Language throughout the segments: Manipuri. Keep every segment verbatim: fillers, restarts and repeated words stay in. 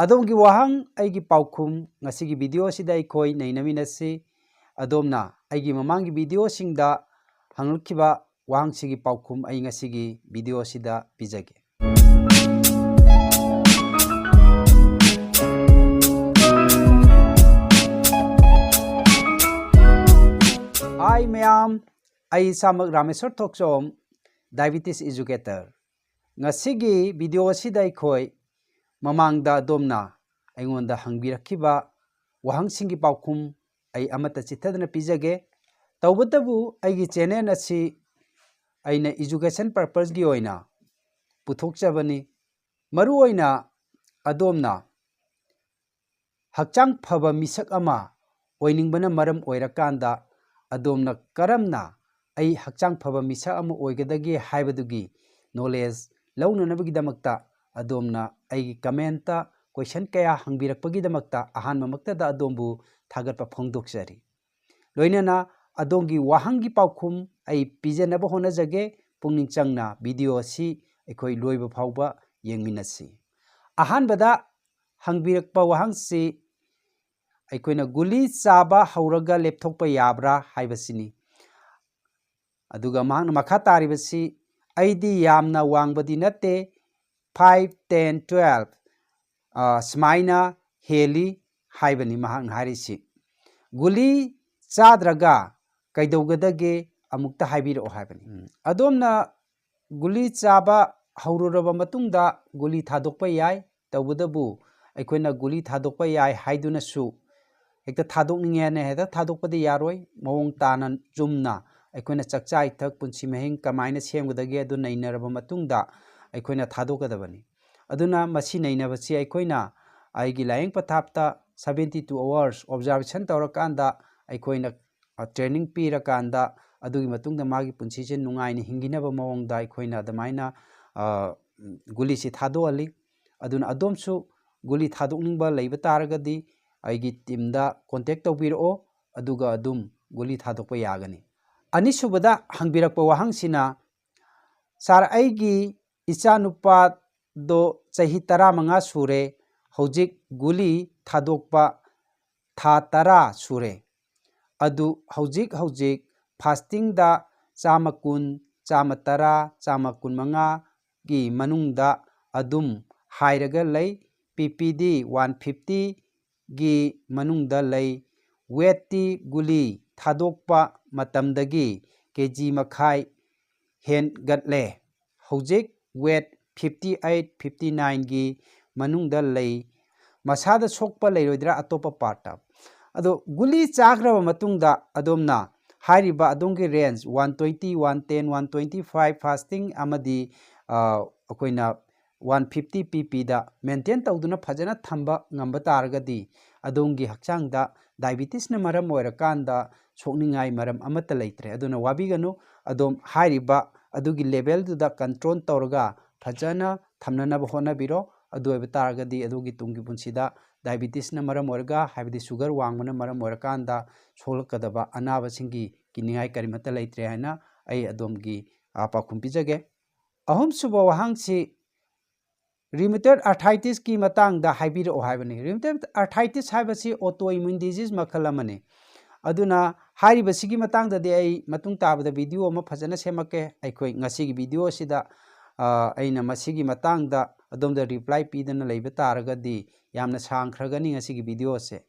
ꯑꯗꯣꯝꯒꯤ ꯋꯥꯍꯪ, ꯑꯩꯒꯤ ꯄꯥꯎꯈꯨꯝ, ꯉꯁꯤꯒꯤ video ꯑꯁꯤꯗ ꯑꯩꯈꯣꯏ ꯅꯩꯅꯃꯤꯟꯅꯁꯤ꯫ ꯑꯗꯣꯝꯅ ꯑꯩꯒꯤ ꯃꯃꯥꯡꯒꯤ video ꯁꯤꯡꯗ ꯍꯪꯂꯛꯈꯤꯕ ꯋꯥꯍꯪꯁꯤꯒꯤ ꯄꯥꯎꯈꯨꯝ ꯑꯩ ꯉꯁꯤꯒꯤ video ꯑꯁꯤꯗ ꯄꯤꯖꯒꯦ꯫ Hi ꯃꯌꯥꯝ, ꯑꯩ ꯏꯁꯥꯃꯛ ꯔꯥꯃꯦꯁꯣꯔ ꯊꯣꯛꯆꯣꯝ, diabetes educator꯫ ꯉꯁꯤꯒꯤ video ꯑꯁꯤꯗ ꯑꯩꯈꯣꯏ ꯃꯃꯥꯡꯗ ꯑꯗꯣꯝꯅ ꯑꯩꯉꯣꯟꯗ ꯍꯪꯕꯤꯔꯛꯈꯤꯕ ꯋꯥꯍꯪꯁꯤꯡꯒꯤ ꯄꯥꯎꯈꯨꯝ ꯑꯩ ꯑꯃꯠꯇ ꯆꯤꯠꯊꯗꯅ ꯄꯤꯖꯒꯦ꯫ ꯇꯧꯕꯇꯕꯨ ꯑꯩꯒꯤ channel ꯑꯁꯤ ꯑꯩꯅ education purpose ꯀꯤ ꯑꯣꯏꯅ ꯄꯨꯊꯣꯛꯆꯕꯅꯤ꯫ ꯃꯔꯨꯑꯣꯏꯅ ꯑꯗꯣꯝꯅ ꯍꯛꯆꯥꯡ ꯐꯕ ꯃꯤꯁꯛ ꯑꯃ ꯑꯣꯏꯅꯤꯡꯕꯅ ꯃꯔꯝ ꯑꯣꯏꯔꯀꯥꯟꯗ ꯑꯗꯣꯝꯅ ꯀꯔꯝꯅ ꯑꯩ ꯍꯛꯆꯥꯡ ꯐꯕ ꯃꯤꯁꯛ ꯑꯃ ꯑꯣꯏꯒꯗꯒꯦ ꯍꯥꯏꯕꯗꯨꯒꯤ knowledge ꯂꯧꯅꯅꯕꯒꯤꯗꯃꯛꯇ ꯑꯗꯣꯝꯅ ꯑꯩꯒꯤ comment ꯇ question ꯀꯌꯥ ꯍꯪꯕꯤꯔꯛꯄꯒꯤꯗꯃꯛꯇ ꯑꯍꯥꯟꯕꯃꯛꯇꯗ ꯑꯗꯣꯝꯕꯨ ꯊꯥꯒꯠꯄ ꯐꯣꯡꯗꯣꯛꯆꯔꯤ꯫ ꯂꯣꯏꯅꯅ ꯑꯗꯣꯝꯒꯤ ꯋꯥꯍꯪꯒꯤ ꯄꯥꯎꯈꯨꯝ ꯑꯩ ꯄꯤꯖꯅꯕ ꯍꯣꯠꯅꯖꯒꯦ꯫ ꯄꯨꯛꯅꯤꯡ ꯆꯪꯅ video ꯑꯁꯤ ꯑꯩꯈꯣꯏ ꯂꯣꯏꯕ ꯐꯥꯎꯕ ꯌꯦꯡꯃꯤꯟꯅꯁꯤ꯫ ꯑꯍꯥꯟꯕꯗ ꯍꯪꯕꯤꯔꯛꯄ ꯋꯥꯍꯪꯁꯤ ꯑꯩꯈꯣꯏꯅ ꯒꯨꯂꯤ ꯆꯥꯕ ꯍꯧꯔꯒ ꯂꯦꯞꯊꯣꯛꯄ ꯌꯥꯕ꯭ꯔꯥ ꯍꯥꯏꯕꯁꯤꯅꯤ꯫ ꯑꯗꯨꯒ ꯃꯍꯥꯛꯅ ꯃꯈꯥ ꯇꯥꯔꯤꯕꯁꯤ, "ꯑꯩꯗꯤ ꯌꯥꯝꯅ ꯋꯥꯡꯕꯗꯤ ꯅꯠꯇꯦ, five, ten, twelve, ꯑ, ꯁꯨꯃꯥꯏꯅ ꯍꯦꯜꯂꯤ" ꯍꯥꯏꯕꯅꯤ ꯃꯍꯥꯛꯅ ꯍꯥꯏꯔꯤꯁꯤ꯫ "ꯒꯨꯂꯤ ꯆꯥꯗ꯭ꯔꯒ ꯀꯩꯗꯧꯒꯗꯒꯦ, ꯑꯃꯨꯛꯇ ꯍꯥꯏꯕꯤꯔꯛꯑꯣ" ꯍꯥꯏꯕꯅꯤ꯫ ꯎꯝ꯫ ꯑꯗꯣꯝꯅ ꯒꯨꯂꯤ ꯆꯥꯕ ꯍꯧꯔꯨꯔꯕ ꯃꯇꯨꯡꯗ ꯒꯨꯂꯤ ꯊꯥꯗꯣꯛꯄ ꯌꯥꯏ꯫ ꯇꯧꯕꯇꯕꯨ ꯑꯩꯈꯣꯏꯅ ꯒꯨꯂꯤ ꯊꯥꯗꯣꯛꯄ ꯌꯥꯏ ꯍꯥꯏꯗꯨꯅꯁꯨ ꯍꯦꯛꯇ ꯊꯥꯗꯣꯛꯅꯤꯡꯉꯦꯅ ꯍꯦꯛꯇ ꯊꯥꯗꯣꯛꯄꯗꯤ ꯌꯥꯔꯣꯏ꯫ ꯃꯑꯣꯡ ꯇꯥꯅ ꯆꯨꯝꯅ ꯑꯩꯈꯣꯏꯅ ꯆꯥꯛꯆꯥ ꯏꯊꯛ, ꯄꯨꯟꯁꯤ ꯃꯍꯤꯡ ꯀꯃꯥꯏꯅ ꯁꯦꯝꯒꯗꯒꯦ ꯑꯗꯨ ꯅꯩꯅꯔꯕ ꯃꯇꯨꯡꯗ ꯑꯩꯈꯣꯏꯅ ꯊꯥꯗꯣꯛꯀꯗꯕꯅꯤ꯫ ꯑꯗꯨꯅ ꯃꯁꯤ ꯅꯩꯅꯕꯁꯤ ꯑꯩꯈꯣꯏꯅ ꯑꯩꯒꯤ ꯂꯥꯏꯌꯦꯡ ꯄꯊꯥꯞꯇ seventy two hours observation ꯇꯧꯔꯀꯥꯟꯗ ꯑꯩꯈꯣꯏꯅ, ꯑ, training ꯄꯤꯔꯀꯥꯟꯗ ꯑꯗꯨꯒꯤ ꯃꯇꯨꯡꯗ ꯃꯥꯒꯤ ꯄꯨꯟꯁꯤꯁꯦ ꯅꯨꯡꯉꯥꯏꯅ ꯍꯤꯡꯈꯤꯅꯕ ꯃꯑꯣꯡꯗ ꯑꯩꯈꯣꯏꯅ ꯑꯗꯨꯃꯥꯏꯅ, ꯑ, ꯒꯨꯂꯤꯁꯤ ꯊꯥꯗꯣꯛꯍꯜꯂꯤ꯫ ꯑꯗꯨꯅ ꯑꯗꯣꯝꯁꯨ ꯒꯨꯂꯤ ꯊꯥꯗꯣꯛꯅꯤꯡꯕ ꯂꯩꯕ ꯇꯥꯔꯒꯗꯤ ꯑꯩꯒꯤ team ꯗ contact ꯇꯧꯕꯤꯔꯛꯑꯣ, ꯑꯗꯨꯒ ꯑꯗꯨꯝ ꯒꯨꯂꯤ ꯊꯥꯗꯣꯛꯄ ꯌꯥꯒꯅꯤ꯫ ꯑꯅꯤꯁꯨꯕꯗ ꯍꯪꯕꯤꯔꯛꯄ ꯋꯥꯍꯪꯁꯤꯅ, "ꯁꯥꯔ, ꯑꯩꯒꯤ ꯏꯆꯥꯅꯨꯄꯥꯗꯣ ꯆꯍꯤ ꯇꯔꯥꯃꯉꯥ ꯁꯨꯔꯦ, ꯍꯧꯖꯤꯛ ꯒꯨꯂꯤ ꯊꯥꯗꯣꯛꯄ ꯊꯥ ꯇꯔꯥ ꯁꯨꯔꯦ꯫ ꯑꯗꯨ ꯍꯧꯖꯤꯛ ꯍꯧꯖꯤꯛ ꯐꯥꯁꯇꯤꯡꯗ ꯆꯥꯝꯃ ꯀꯨꯟ, ꯆꯥꯝꯃ ꯇꯔꯥ, ꯆꯥꯝꯃ ꯀꯨꯟꯃꯉꯥꯒꯤ ꯃꯅꯨꯡꯗ ꯑꯗꯨꯝ ꯍꯥꯏꯔꯒ ꯂꯩ꯫ ꯄꯤ ꯄꯤꯗꯤ ꯋꯥꯟ ꯐꯤꯐꯇꯤꯒꯤ ꯃꯅꯨꯡꯗ ꯂꯩ꯫ ꯋꯦꯠꯇꯤ ꯒꯨꯂꯤ ꯊꯥꯗꯣꯛꯄ ꯃꯇꯝꯗꯒꯤ ꯀꯦ ꯖꯤ ꯃꯈꯥꯏ ꯍꯦꯟꯒꯠꯂꯦ꯫ ꯍꯧꯖꯤꯛ ꯋꯦꯠ ꯐꯤꯐꯇꯤ ꯑꯩꯠ, ꯐꯤꯐꯇꯤ ꯅꯥꯏꯟꯒꯤ ꯃꯅꯨꯡꯗ ꯂꯩ꯫ ꯃꯁꯥꯗ ꯁꯣꯛꯄ ꯂꯩꯔꯣꯏꯗ꯭ꯔꯥ ꯑꯇꯣꯞꯄ ꯄꯥꯔꯠꯇ? ꯑꯗꯣ ꯒꯨꯂꯤ ꯆꯥꯈ꯭ꯔꯕ ꯃꯇꯨꯡꯗ ꯑꯗꯣꯝꯅ ꯍꯥꯏꯔꯤꯕ ꯑꯗꯣꯝꯒꯤ range one twenty, one ten, one twenty five fasting ꯑꯃꯗꯤ, ꯑ, ꯑꯩꯈꯣꯏꯅ ꯋꯥꯟ ꯐꯤꯐꯇꯤ ꯄꯤ ꯄꯤꯗ ꯃꯦꯟꯇꯦꯟ ꯇꯧꯗꯨꯅ ꯐꯖꯅ ꯊꯝꯕ ꯉꯝꯕ ꯇꯥꯔꯒꯗꯤ ꯑꯗꯣꯝꯒꯤ ꯍꯛꯆꯥꯡꯗ ꯗꯥꯏꯕꯤꯇꯤꯁꯅ ꯃꯔꯝ ꯑꯣꯏꯔꯀꯥꯟꯗ ꯁꯣꯛꯅꯤꯡꯉꯥꯏ ꯃꯔꯝ ꯑꯃꯠꯇ ꯂꯩꯇ꯭ꯔꯦ꯫ ꯑꯗꯨꯅ ꯋꯥꯕꯤꯒꯅꯨ, ꯑꯗꯣꯝ ꯍꯥꯏꯔꯤꯕ ꯑꯗꯨꯒꯤ ꯂꯦꯚꯦꯜꯗꯨꯗ ꯀꯟꯇ꯭ꯔꯣꯜ ꯇꯧꯔꯒ ꯐꯖꯅ ꯊꯝꯅꯅꯕ ꯍꯣꯠꯅꯕꯤꯔꯣ꯫ ꯑꯗꯨ ꯑꯣꯏꯕ ꯇꯥꯔꯒꯗꯤ ꯑꯗꯣꯝꯒꯤ ꯇꯨꯡꯒꯤ ꯄꯨꯟꯁꯤꯗ ꯗꯥꯏꯕꯤꯇꯤꯁꯅ ꯃꯔꯝ ꯑꯣꯏꯔꯒ, ꯍꯥꯏꯕꯗꯤ ꯁꯨꯒꯔ ꯋꯥꯡꯕꯅ ꯃꯔꯝ ꯑꯣꯏꯔꯀꯥꯟꯗ ꯁꯣꯛꯂꯛꯀꯗꯕ ꯑꯅꯥꯕꯁꯤꯡꯒꯤ ꯀꯤꯅꯤꯡꯉꯥꯏ ꯀꯔꯤꯃꯠꯇ ꯂꯩꯇ꯭ꯔꯦ ꯍꯥꯏꯅ ꯑꯩ ꯑꯗꯣꯝꯒꯤ, ꯑ, ꯄꯥꯎꯈꯨꯝ ꯄꯤꯖꯒꯦ꯫ ꯑꯍꯨꯝꯁꯨꯕ ꯋꯥꯍꯪꯁꯤ ꯔꯤꯃꯦꯇꯣꯏꯗ ꯑꯥꯔꯊ꯭ꯔꯥꯏꯇꯤꯁꯀꯤ ꯃꯇꯥꯡꯗ ꯍꯥꯏꯕꯤꯔꯛꯑꯣ ꯍꯥꯏꯕꯅꯤ꯫ ꯔꯤꯃꯦꯇꯣꯏꯗ ꯑꯥꯔꯊ꯭ꯔꯥꯏꯇꯤꯁ ꯍꯥꯏꯕꯁꯤ autoimmune disease ꯃꯈꯜ ꯑꯃꯅꯤ꯫ ꯑꯗꯨꯅ ꯍꯥꯏꯔꯤꯕꯁꯤꯒꯤ ꯃꯇꯥꯡꯗꯗꯤ ꯑꯩ ꯃꯇꯨꯡ ꯇꯥꯕꯗ ꯚꯤꯗꯤꯑꯣ ꯑꯃ ꯐꯖꯅ ꯁꯦꯝꯃꯛꯀꯦ꯫ ꯑꯩꯈꯣꯏ ꯉꯁꯤꯒꯤ ꯚꯤꯗꯤꯑꯣ ꯑꯁꯤꯗ, ꯑ, ꯑꯩꯅ ꯃꯁꯤꯒꯤ ꯃꯇꯥꯡꯗ ꯑꯗꯣꯝꯗ ꯔꯤꯄ꯭ꯂꯥꯏ ꯄꯤꯗꯅ ꯂꯩꯕ ꯇꯥꯔꯒꯗꯤ ꯌꯥꯝꯅ ꯁꯥꯡꯈ꯭ꯔꯒꯅꯤ ꯉꯁꯤꯒꯤ ꯚꯤꯗꯤꯑꯣ ꯑꯁꯦ꯫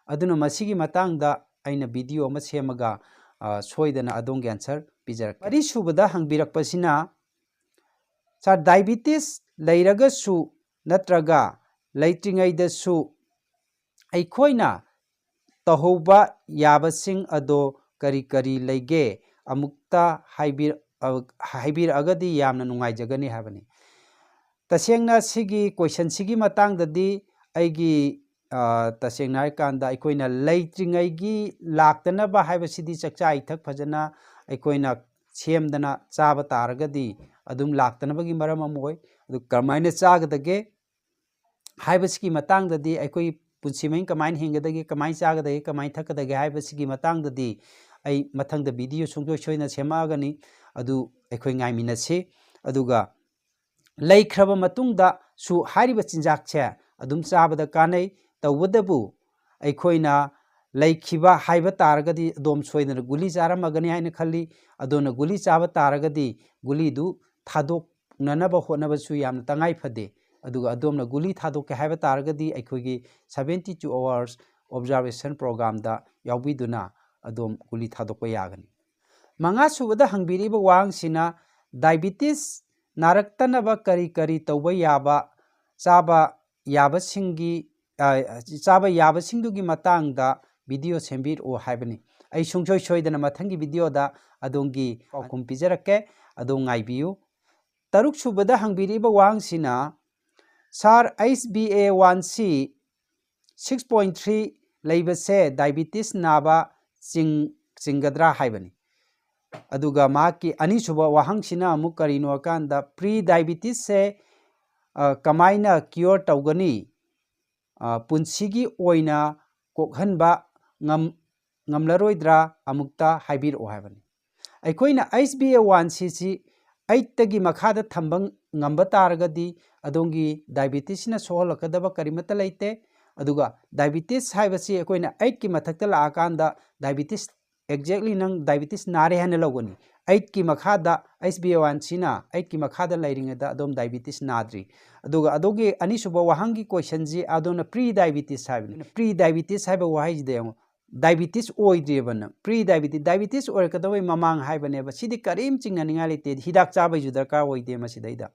ꯑꯗꯨꯅ ꯃꯁꯤꯒꯤ ꯃꯇꯥꯡꯗ ꯑꯩꯅ ꯚꯤꯗꯤꯑꯣ ꯑꯃ ꯁꯦꯝꯃꯒ, ꯑ, ꯁꯣꯏꯗꯅ ꯑꯗꯣꯝꯒꯤ ꯑꯟꯁꯔ ꯄꯤꯖꯔꯛꯀꯦ꯫ ꯃꯔꯤꯁꯨꯕꯗ ꯍꯪꯕꯤꯔꯛꯄꯁꯤꯅ, ꯁꯥꯔ, ꯗꯥꯏꯕꯤꯇꯤꯁ ꯂꯩꯔꯒꯁꯨ ꯅꯠꯇ꯭ꯔꯒ ꯂꯩꯇ꯭ꯔꯤꯉꯩꯗꯁꯨ ꯑꯩꯈꯣꯏꯅ ꯇꯧꯍꯧꯕ ꯌꯥꯕꯁꯤꯡ ꯑꯗꯣ ꯀꯔꯤ ꯀꯔꯤ ꯂꯩꯒꯦ? ꯑꯃꯨꯛꯇ ꯍꯥꯏꯕꯤꯔ-, ꯑ, ꯍꯥꯏꯕꯤꯔꯛꯑꯒꯗꯤ ꯌꯥꯝꯅ ꯅꯨꯡꯉꯥꯏꯖꯒꯅꯤ ꯍꯥꯏꯕꯅꯤ꯫ ꯇꯁꯦꯡꯅ ꯁꯤꯒꯤ ꯀꯣꯏꯁꯟꯁꯤꯒꯤ ꯃꯇꯥꯡꯗꯗꯤ ꯑꯩꯒꯤ, ꯑ, ꯇꯁꯦꯡꯅ ꯍꯥꯏꯔꯀꯥꯟꯗ ꯑꯩꯈꯣꯏꯅ ꯂꯩꯇ꯭ꯔꯤꯉꯩꯒꯤ ꯂꯥꯛꯇꯅꯕ ꯍꯥꯏꯕꯁꯤꯗꯤ ꯆꯥꯛꯆꯥ ꯏꯊꯛ ꯐꯖꯅ ꯑꯩꯈꯣꯏꯅ ꯁꯦꯝꯗꯅ ꯆꯥꯕ ꯇꯥꯔꯒꯗꯤ ꯑꯗꯨꯝ ꯂꯥꯛꯇꯅꯕꯒꯤ ꯃꯔꯝ ꯑꯃ ꯑꯣꯏ꯫ ꯑꯗꯨ ꯀꯔꯝꯍꯥꯏꯅ ꯆꯥꯒꯗꯒꯦ ꯍꯥꯏꯕꯁꯤꯒꯤ ꯃꯇꯥꯡꯗꯗꯤ, ꯑꯩꯈꯣꯏ ꯄꯨꯟꯁꯤ ꯃꯍꯤꯡ ꯀꯃꯥꯏꯅ ꯍꯤꯡꯒꯗꯒꯦ, ꯀꯃꯥꯏꯅ ꯆꯥꯒꯗꯒꯦ, ꯀꯃꯥꯏꯅ ꯊꯛꯀꯗꯒꯦ ꯍꯥꯏꯕꯁꯤꯒꯤ ꯃꯇꯥꯡꯗꯗꯤ ꯑꯩ ꯃꯊꯪꯗ ꯚꯤꯗꯤꯑꯣ ꯁꯨꯡꯁꯣꯏ ꯁꯣꯏꯗꯅ ꯁꯦꯝꯃꯛꯑꯒꯅꯤ꯫ ꯑꯗꯨ ꯑꯩꯈꯣꯏ ꯉꯥꯏꯃꯤꯟꯅꯁꯤ꯫ ꯑꯗꯨꯒ ꯂꯩꯈ꯭ꯔꯕ ꯃꯇꯨꯡꯗꯁꯨ ꯍꯥꯏꯔꯤꯕ ꯆꯤꯟꯖꯥꯛꯁꯦ ꯑꯗꯨꯝ ꯆꯥꯕꯗ ꯀꯥꯟꯅꯩ꯫ ꯇꯧꯕꯇꯕꯨ ꯑꯩꯈꯣꯏꯅ ꯂꯩꯈꯤꯕ ꯍꯥꯏꯕ ꯇꯥꯔꯒꯗꯤ ꯑꯗꯣꯝ ꯁꯣꯏꯗꯅ ꯒꯨꯂꯤ ꯆꯥꯔꯝꯃꯒꯅꯤ ꯍꯥꯏꯅ ꯈꯜꯂꯤ꯫ ꯑꯗꯨꯅ ꯒꯨꯂꯤ ꯆꯥꯕ ꯇꯥꯔꯒꯗꯤ ꯒꯨꯂꯤꯗꯨ ꯊꯥꯗꯣꯛꯅꯅꯕ ꯍꯣꯠꯅꯕꯁꯨ ꯌꯥꯝꯅ ꯇꯉꯥꯏ ꯐꯗꯦ꯫ ꯑꯗꯨꯒ ꯑꯗꯣꯝꯅ ꯒꯨꯂꯤ ꯊꯥꯗꯣꯛꯀꯦ ꯍꯥꯏꯕ ꯇꯥꯔꯒꯗꯤ ꯑꯩꯈꯣꯏꯒꯤ seventy two hours observation programꯗ ꯌꯥꯎꯕꯤꯗꯨꯅ ꯑꯗꯣꯝ ꯒꯨꯂꯤ ꯊꯥꯗꯣꯛꯄ ꯌꯥꯒꯅꯤ꯫ ꯃꯉꯥ ꯁꯨꯕꯗ ꯍꯪꯕꯤꯔꯤꯕ ꯋꯥꯍꯪꯁꯤꯅ diabetes ꯅꯥꯔꯛꯇꯅꯕ ꯀꯔꯤ ꯀꯔꯤ ꯇꯧꯕ ꯌꯥꯕ, ꯆꯥꯕ ꯌꯥꯕꯁꯤꯡꯒꯤ, ꯑ, ꯆꯥꯕ ꯌꯥꯕꯁꯤꯡꯗꯨꯒꯤ ꯃꯇꯥꯡꯗ video ꯁꯦꯝꯕꯤꯔꯛꯑꯣ ꯍꯥꯏꯕꯅꯤ꯫ ꯑꯩ ꯁꯨꯡꯁꯣꯏ ꯁꯣꯏꯗꯅ ꯃꯊꯪꯒꯤ videoꯗ ꯑꯗꯣꯝꯒꯤ ꯄꯥꯎꯈꯨꯝ ꯄꯤꯖꯔꯛꯀꯦ, ꯑꯗꯣꯝ ꯉꯥꯏꯕꯤꯌꯨ꯫ ꯇꯔꯨꯛ ꯁꯨꯕꯗ ꯍꯪꯕꯤꯔꯤꯕ ꯋꯥꯍꯪꯁꯤꯅ, Sir, H B A one C six point three ꯂꯩꯕꯁꯦ diabetes ꯅꯥꯕ ꯆꯤꯡ-, ꯆꯤꯡꯒꯗ꯭ꯔꯥ ꯍꯥꯏꯕꯅꯤ꯫ ꯑꯗꯨꯒ ꯃꯍꯥꯛꯀꯤ ꯑꯅꯤꯁꯨꯕ ꯋꯥꯍꯪꯁꯤꯅ ꯑꯃꯨꯛ ꯀꯔꯤꯅꯣ ꯍꯥꯏꯀꯥꯟꯗ, pre diabetesꯁꯦ, ꯑ, ꯀꯃꯥꯏꯅ cure ꯇꯧꯒꯅꯤ? ꯑ, ꯄꯨꯟꯁꯤꯒꯤ ꯑꯣꯏꯅ ꯀꯣꯛꯍꯟꯕ ꯉꯝ-, ꯉꯝꯂꯔꯣꯏꯗ꯭ꯔꯥ? ꯑꯃꯨꯛꯇ ꯍꯥꯏꯕꯤꯔꯛꯑꯣ ꯍꯥꯏꯕꯅꯤ꯫ ꯑꯩꯈꯣꯏꯅ H B A one C ꯁꯤ eightꯇꯒꯤ ꯃꯈꯥꯗ ꯊꯝꯕ ꯉꯝꯕ ꯇꯥꯔꯒꯗꯤ ꯑꯗꯣꯝꯒꯤ diabetesꯅ ꯁꯣꯛꯍꯜꯂꯛꯀꯗꯕ ꯀꯔꯤꯃꯠꯇ ꯂꯩꯇꯦ꯫ ꯑꯗꯨꯒ diabetes ꯍꯥꯏꯕꯁꯤ ꯑꯩꯈꯣꯏꯅ eightꯀꯤ ꯃꯊꯛꯇ ꯂꯥꯛꯑꯀꯥꯟꯗ diabetes, exactly ꯅꯪ diabetes ꯅꯥꯔꯦ ꯍꯥꯏꯅ ꯂꯧꯒꯅꯤ꯫ Eightꯀꯤ ꯃꯈꯥꯗ, H B A one Cꯅ eightꯀꯤ ꯃꯈꯥꯗ ꯂꯩꯔꯤꯉꯩꯗ ꯑꯗꯣꯝ diabetes ꯅꯥꯗ꯭ꯔꯤ꯫ ꯑꯗꯨꯒ ꯑꯗꯣꯝꯒꯤ ꯑꯅꯤꯁꯨꯕ ꯋꯥꯍꯪꯒꯤ questionꯁꯤ ꯑꯗꯣꯝꯅ pre diabetes ꯍꯥꯏꯕꯅꯤ꯫ Pre diabetes ꯍꯥꯏꯕ ꯋꯥꯍꯩꯁꯤꯗ ꯌꯦꯡꯉꯨ, diabetes ꯑꯣꯏꯗ꯭ꯔꯤꯕ ꯅꯪ, pre diabetes, diabetes ꯑꯣꯏꯔꯛꯀꯗꯕꯩ ꯃꯃꯥꯡ ꯍꯥꯏꯕꯅꯦꯕ꯫ ꯁꯤꯗꯤ ꯀꯔꯤꯝ ꯆꯤꯡꯅꯅꯤꯡꯉꯥꯏ ꯂꯩꯇꯦ, ꯍꯤꯗꯥꯛ ꯆꯥꯕꯩꯁꯨ ꯗꯔꯀꯥꯔ ꯑꯣꯏꯗꯦ ꯃꯁꯤꯗꯩꯗ꯫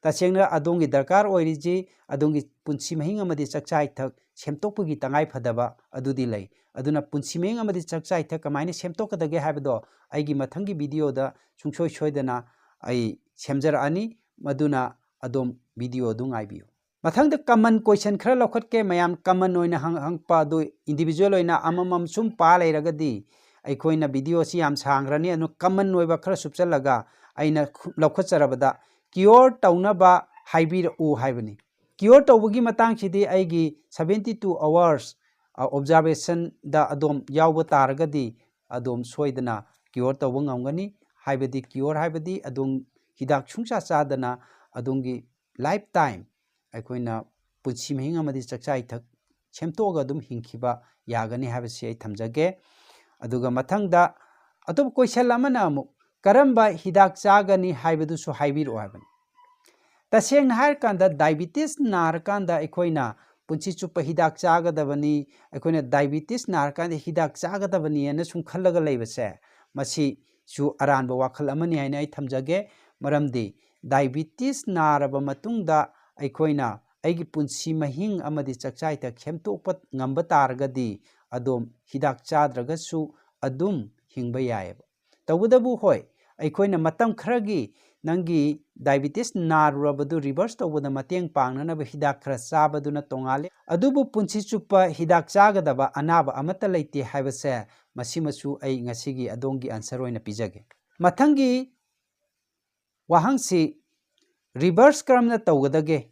ꯇꯁꯦꯡꯅ ꯑꯗꯣꯝꯒꯤ ꯗꯔꯀꯥꯔ ꯑꯣꯏꯔꯤꯁꯤ ꯑꯗꯣꯝꯒꯤ ꯄꯨꯟꯁꯤ ꯃꯍꯤꯡ ꯑꯃꯗꯤ ꯆꯥꯛꯆꯥ ꯏꯊꯛ ꯁꯦꯝꯗꯣꯛꯄꯒꯤ ꯇꯉꯥꯏ ꯐꯗꯕ ꯑꯗꯨꯗꯤ ꯂꯩ꯫ ꯑꯗꯨꯅ ꯄꯨꯟꯁꯤ ꯃꯍꯤꯡ ꯑꯃꯗꯤ ꯆꯥꯛꯆꯥ ꯏꯊꯛ ꯀꯃꯥꯏꯅ ꯁꯦꯝꯗꯣꯛꯀꯗꯒꯦ ꯍꯥꯏꯕꯗꯣ ꯑꯩꯒꯤ ꯃꯊꯪꯒꯤ videoꯗ ꯁꯨꯡꯁꯣꯏ ꯁꯣꯏꯗꯅ ꯑꯩ ꯁꯦꯝꯖꯔꯛꯑꯅꯤ꯫ ꯃꯗꯨꯅ ꯑꯗꯣꯝ video ꯑꯗꯨ ꯉꯥꯏꯕꯤꯌꯨ꯫ ꯃꯊꯪꯗ common question ꯈꯔ ꯂꯧꯈꯠꯀꯦ꯫ ꯃꯌꯥꯝ common ꯑꯣꯏꯅ ꯍꯪ-, ꯍꯪꯉꯛꯄ ꯑꯗꯨ individual ꯑꯣꯏꯅ ꯑꯃꯃꯝ ꯁꯨꯝ ꯄꯥ ꯂꯩꯔꯒꯗꯤ ꯑꯩꯈꯣꯏꯅ videoꯁꯤ ꯌꯥꯝ ꯁꯥꯡꯈ꯭ꯔꯅꯤ꯫ ꯑꯗꯨꯅ common ꯑꯣꯏꯕ ꯈꯔ ꯁꯨꯞꯆꯜꯂꯒ ꯑꯩꯅ ꯈꯨ-, ꯂꯧꯈꯠꯆꯔꯕꯗ cure ꯇꯧꯅꯕ ꯍꯥꯏꯕꯤꯔꯛꯎ ꯍꯥꯏꯕꯅꯤ꯫ Cure ꯇꯧꯕꯒꯤ ꯃꯇꯥꯡꯁꯤꯗꯤ ꯑꯩꯒꯤ seventy two hours, ꯑ, observationꯗ ꯑꯗꯣꯝ ꯌꯥꯎꯕ ꯇꯥꯔꯒꯗꯤ ꯑꯗꯣꯝ ꯁꯣꯏꯗꯅ cure ꯇꯧꯕ ꯉꯝꯒꯅꯤ꯫ ꯍꯥꯏꯕꯗꯤ cure ꯍꯥꯏꯕꯗꯤ ꯑꯗꯣꯝ ꯍꯤꯗꯥꯛ ꯁꯨꯡꯆꯥ ꯆꯥꯗꯅ ꯑꯗꯣꯝꯒꯤ lifetime ꯑꯩꯈꯣꯏꯅ ꯄꯨꯟꯁꯤ ꯃꯍꯤꯡ ꯑꯃꯗꯤ ꯆꯥꯛꯆꯥ ꯏꯊꯛ ꯁꯦꯝꯗꯣꯛꯑꯒ ꯑꯗꯨꯝ ꯍꯤꯡꯈꯤꯕ ꯌꯥꯒꯅꯤ ꯍꯥꯏꯕꯁꯤ ꯑꯩ ꯊꯝꯖꯒꯦ꯫ ꯑꯗꯨꯒ ꯃꯊꯪꯗ ꯑꯇꯣꯞꯄ ꯀꯣꯏꯁꯟ ꯑꯃꯅ ꯑꯃꯨꯛ, "ꯀꯔꯝꯕ ꯍꯤꯗꯥꯛ ꯆꯥꯒꯅꯤ ꯍꯥꯏꯕꯗꯨꯁꯨ ꯍꯥꯏꯕꯤꯔꯛꯑꯣ" ꯍꯥꯏꯕꯅꯤ꯫ ꯇꯁꯦꯡꯅ ꯍꯥꯏꯔꯀꯥꯟꯗ, ꯗꯥꯏꯕꯤꯇꯤꯁ ꯅꯥꯔꯀꯥꯟꯗ ꯑꯩꯈꯣꯏꯅ ꯄꯨꯟꯁꯤ ꯆꯨꯞꯄ ꯍꯤꯗꯥꯛ ꯆꯥꯒꯗꯕꯅꯤ, ꯑꯩꯈꯣꯏꯅ ꯗꯥꯏꯕꯤꯇꯤꯁ ꯅꯥꯔꯀꯥꯟꯗ ꯍꯤꯗꯥꯛ ꯆꯥꯒꯗꯕꯅꯤ ꯍꯥꯏꯅ ꯁꯨꯝ ꯈꯜꯂꯒ ꯂꯩꯕꯁꯦ, ꯃꯁꯤꯁꯨ ꯑꯔꯥꯟꯕ ꯋꯥꯈꯜ ꯑꯃꯅꯤ ꯍꯥꯏꯅ ꯑꯩ ꯊꯝꯖꯒꯦ꯫ ꯃꯔꯝꯗꯤ ꯗꯥꯏꯕꯤꯇꯤꯁ ꯅꯥꯔꯕ ꯃꯇꯨꯡꯗ ꯑꯩꯈꯣꯏꯅ ꯑꯩꯒꯤ ꯄꯨꯟꯁꯤ ꯃꯍꯤꯡ ꯑꯃꯗꯤ ꯆꯥꯛꯆꯥ ꯏꯊꯛ ꯁꯦꯝꯗꯣꯛꯄ ꯉꯝꯕ ꯇꯥꯔꯒꯗꯤ, ꯑꯗꯣꯝ ꯍꯤꯗꯥꯛ ꯆꯥꯗ꯭ꯔꯒꯁꯨ ꯑꯗꯨꯝ ꯍꯤꯡꯕ ꯌꯥꯏꯑꯕ꯫ ꯇꯧꯕꯇꯕꯨ, ꯍꯣꯏ, ꯑꯩꯈꯣꯏꯅ ꯃꯇꯝ ꯈꯔꯒꯤ ꯅꯪꯒꯤ ꯗꯥꯏꯕꯤꯇꯤꯁ ꯅꯥꯔꯨꯔꯕꯗꯨ ꯔꯤꯚꯔꯁ ꯇꯧꯕꯗ ꯃꯇꯦꯡ ꯄꯥꯡꯅꯅꯕ ꯍꯤꯗꯥꯛ ꯈꯔ ꯆꯥꯕꯗꯨꯅ ꯇꯣꯉꯥꯜꯂꯤ꯫ ꯑꯗꯨꯕꯨ ꯄꯨꯟꯁꯤ ꯆꯨꯞꯄ ꯍꯤꯗꯥꯛ ꯆꯥꯒꯗꯕ ꯑꯅꯥꯕ ꯑꯃꯠꯇ ꯂꯩꯇꯦ ꯍꯥꯏꯕꯁꯦ, ꯃꯁꯤꯃꯁꯨ ꯑꯩ ꯉꯁꯤꯒꯤ ꯑꯗꯣꯝꯒꯤ ꯑꯟꯁꯔ ꯑꯣꯏꯅ ꯄꯤꯖꯒꯦ꯫ ꯃꯊꯪꯒꯤ ꯋꯥꯍꯪꯁꯤ ꯔꯤꯚꯔꯁ ꯀꯔꯝꯅ ꯇꯧꯒꯗꯒꯦ?